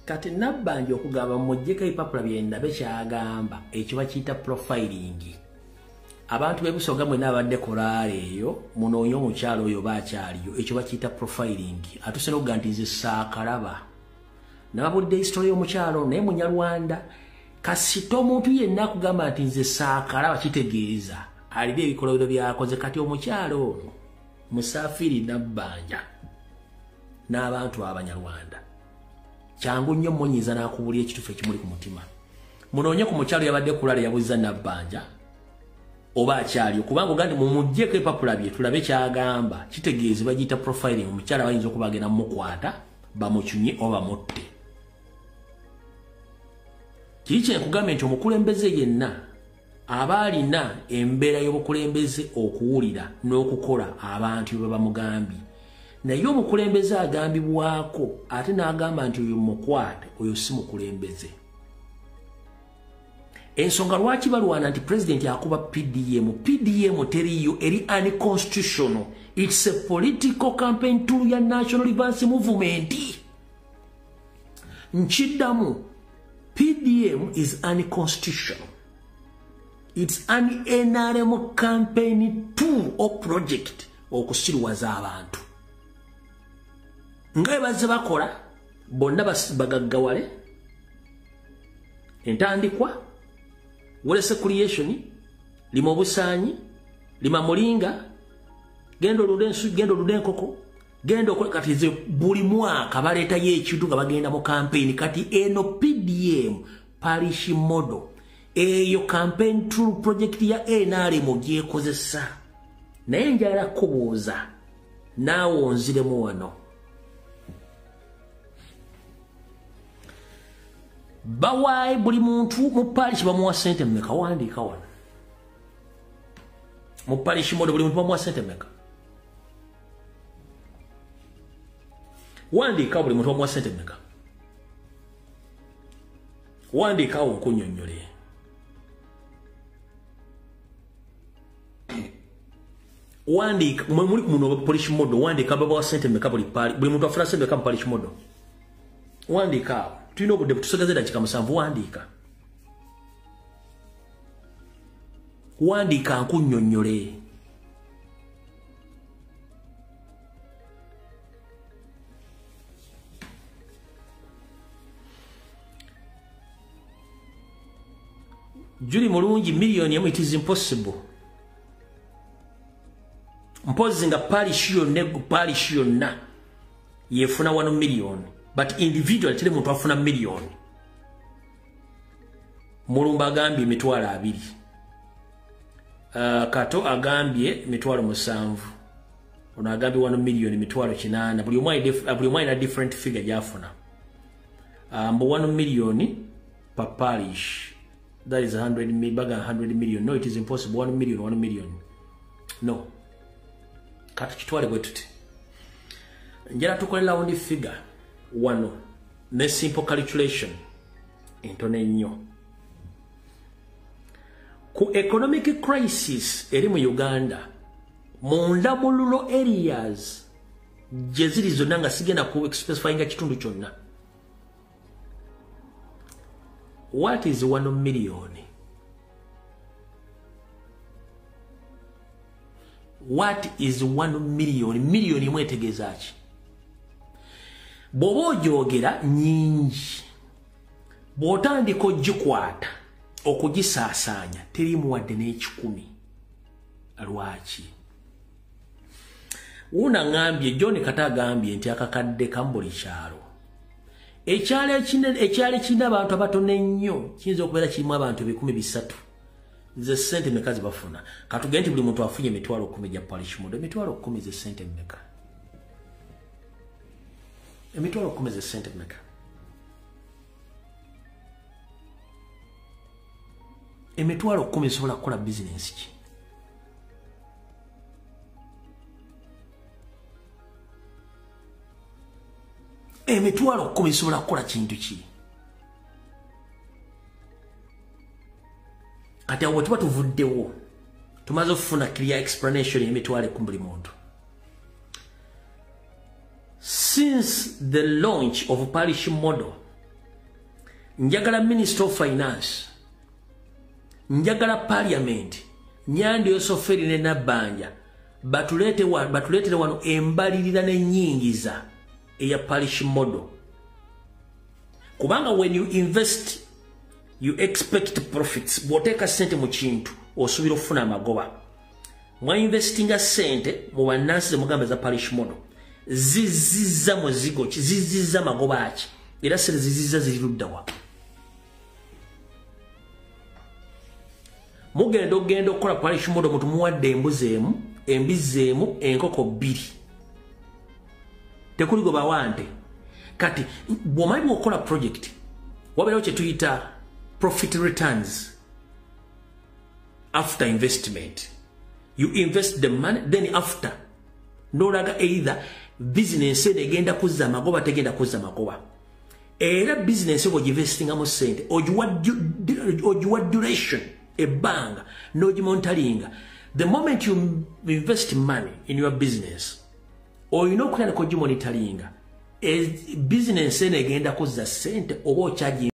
Kati Nabbanja okugamba muggyeko ebipapula bye ndabe kyagamba, ekyo bakiyita profiling. Abantu b'ebusoga mwenna abadde kolaala eyo, munoonye omukyalo oyo baakyaliyo. Ekyo bakiyita profiling. Atuuse n'okugamba nti nze saakalaba. Nababudde history y'omukyalo, naye Munyarwanda. Kasita omuntu yenna akugamba nti nze saakalaba, kitegeeza alina ebikolobero byakoze. Kati omukyalo ono Musaafiri Nabbanja n'abantu Abanyarwanda kyangu nnyo munyiza n'akubulya ekituufu ekimuli ku mutima. Munoonye ku mukyalo yabadde kulala yabuuza Nabbanja oba akyaliyo, kubanga oga nti mumuggyeko ebipapula bye tulabe kyagamba, kitegeeza bagiyita profiling. Omukyala bayinza okuba agenda mumukwata bamucunye oba bamutte. Kiri kyenkugambye nti omukulembeze yenna aba alina embeera y'obukulembeze okuwulira n'okukola abantu bye bamugambye. Naye omukulembeze agambibwako ate n'agamba nti oyo mukwate, oyo si mukulembeze. Ensonga lwaki balwana nti pulezidenti akuba PDM, PDM teriyo, eri unconstitutional. It's a political campaign tool ya National Advance Movement. Nkiddamu, PDM is unconstitutional. It's an NRM campaign tool or project okusirwaza abantu nga bwe bazze bakola bonna bagaggawale. Entandikwa, wealth creation, lima obusaanyi, lima mulinga, genda olunde ensu, genda olunde enkoko, Genda okola kati ze buli mwaka baleetayo ekintu nga bagenda mu campaign. Kati eno PDM parish model eyo campaign tool project ya NRM gyekozesa. Naye njagala kubuuza naawe onziremu wano. Bawaayi buli muntu mu parish bamuwa ssente mmeka? Wandiika wano. Mu parish model buli muntu bamuwa ssente mmeka? Wandiika buli muntu bamuwa ssente mmeka? Wandiika awo nkunnyonnyole. Wandiika mwe muli muno parish model, wandiika babawa ssente mmeka buli parish, buli muntu afuna ssente mmeka mu parish model. Wandiika awo. Tulina obudde butusigaze dakiika 7. Wandiika. Wandiika nkunnyonnyole. Juli mulungi miliyoni emu, it is impossible. Mpozi nga parish yonna, parish yonna yefuna 1 million. But individual teri muntu afuna miliyoni. Mulumba agambye emitwalo 2. Kato agambye emitwalo 7. Ono agambye 1 million emitwalo 8. Buli omu alina different figure gy'afuna. Mbu 1 million per parish. That is 100 million, baga 100 million. No, it is impossible. 1 million, 1 million. No. Kati kitwale bwe tuti. Njala tukole round figure. Wano ne simple calculation entono ennyo. Ku economic crisis eri mu Uganda, munda mu rural areas gye ziri zonna nga sigenda ku specifyinga kitundu kyonna. What is 1 million? What is 1 million? Million emu etegeeza ki? Bw'oba ogyogera nnyingi, bw'otandika ogikwata okugisaasaanya teriimu wadde n'ekikumi. Lwaki? Wuuno aŋŋambye, John Kata agambye nti akakadde kamu buli kyalo. Ekyalo ekirina abantu abatono ennyo kiyinza okubeera kirimu abantu 300,000. Ze ssente mmeka ze bafuna? Katugende nti buli muntu afunye emitwalo 10 gya parish model. Emitwalo 10 ze ssente mmeka? Emitwalo 10 ze ssente mmeka? Emitwalo 10 zisobola kukola bizinensi ki? Emitwalo 10 zisobola kukola kintu ki? Kati awo tuba tuvuddewo, tumaze okufuna clear explanation y'emitwalo 10 buli muntu. Since the launch of parish model, njagala Minister of Finance, njagala Parliament, Nyandi Yosoferi ne Nabbanja batuleetere wano embalirira n'ennyingiza eya parish model. Kubanga when you invest, you expect profits. Bw'oteeka ssente mu kintu, osuubira okufuna amagoba. Mwa investinga ssente mu bannansi ze mugamba za parish model. Zizizza muzigo ki? Zizizza magoba ki? Era ssente zizizza ziri ludda wa? Mugenda ogenda okukola parish model muntu muwadde embuzi emu, embizzi emu, enkoko 2. Tekuli gwe bawa nte. Kati bw'omanyi bw'okola project, wabeerawo kye tuyita profit returns after investment. You invest the money, then after n'olaga either business eno egenda kuzza amagoba, tegenda kuzza magoba. Era business bw'oginvestingamu ssente, ogiwa duration, ebbanga, n'ogimonitaringa. The moment you invest money in your business, olina okutandika ogimonitaringa. Business eno egenda kuzza ssente oba okyagi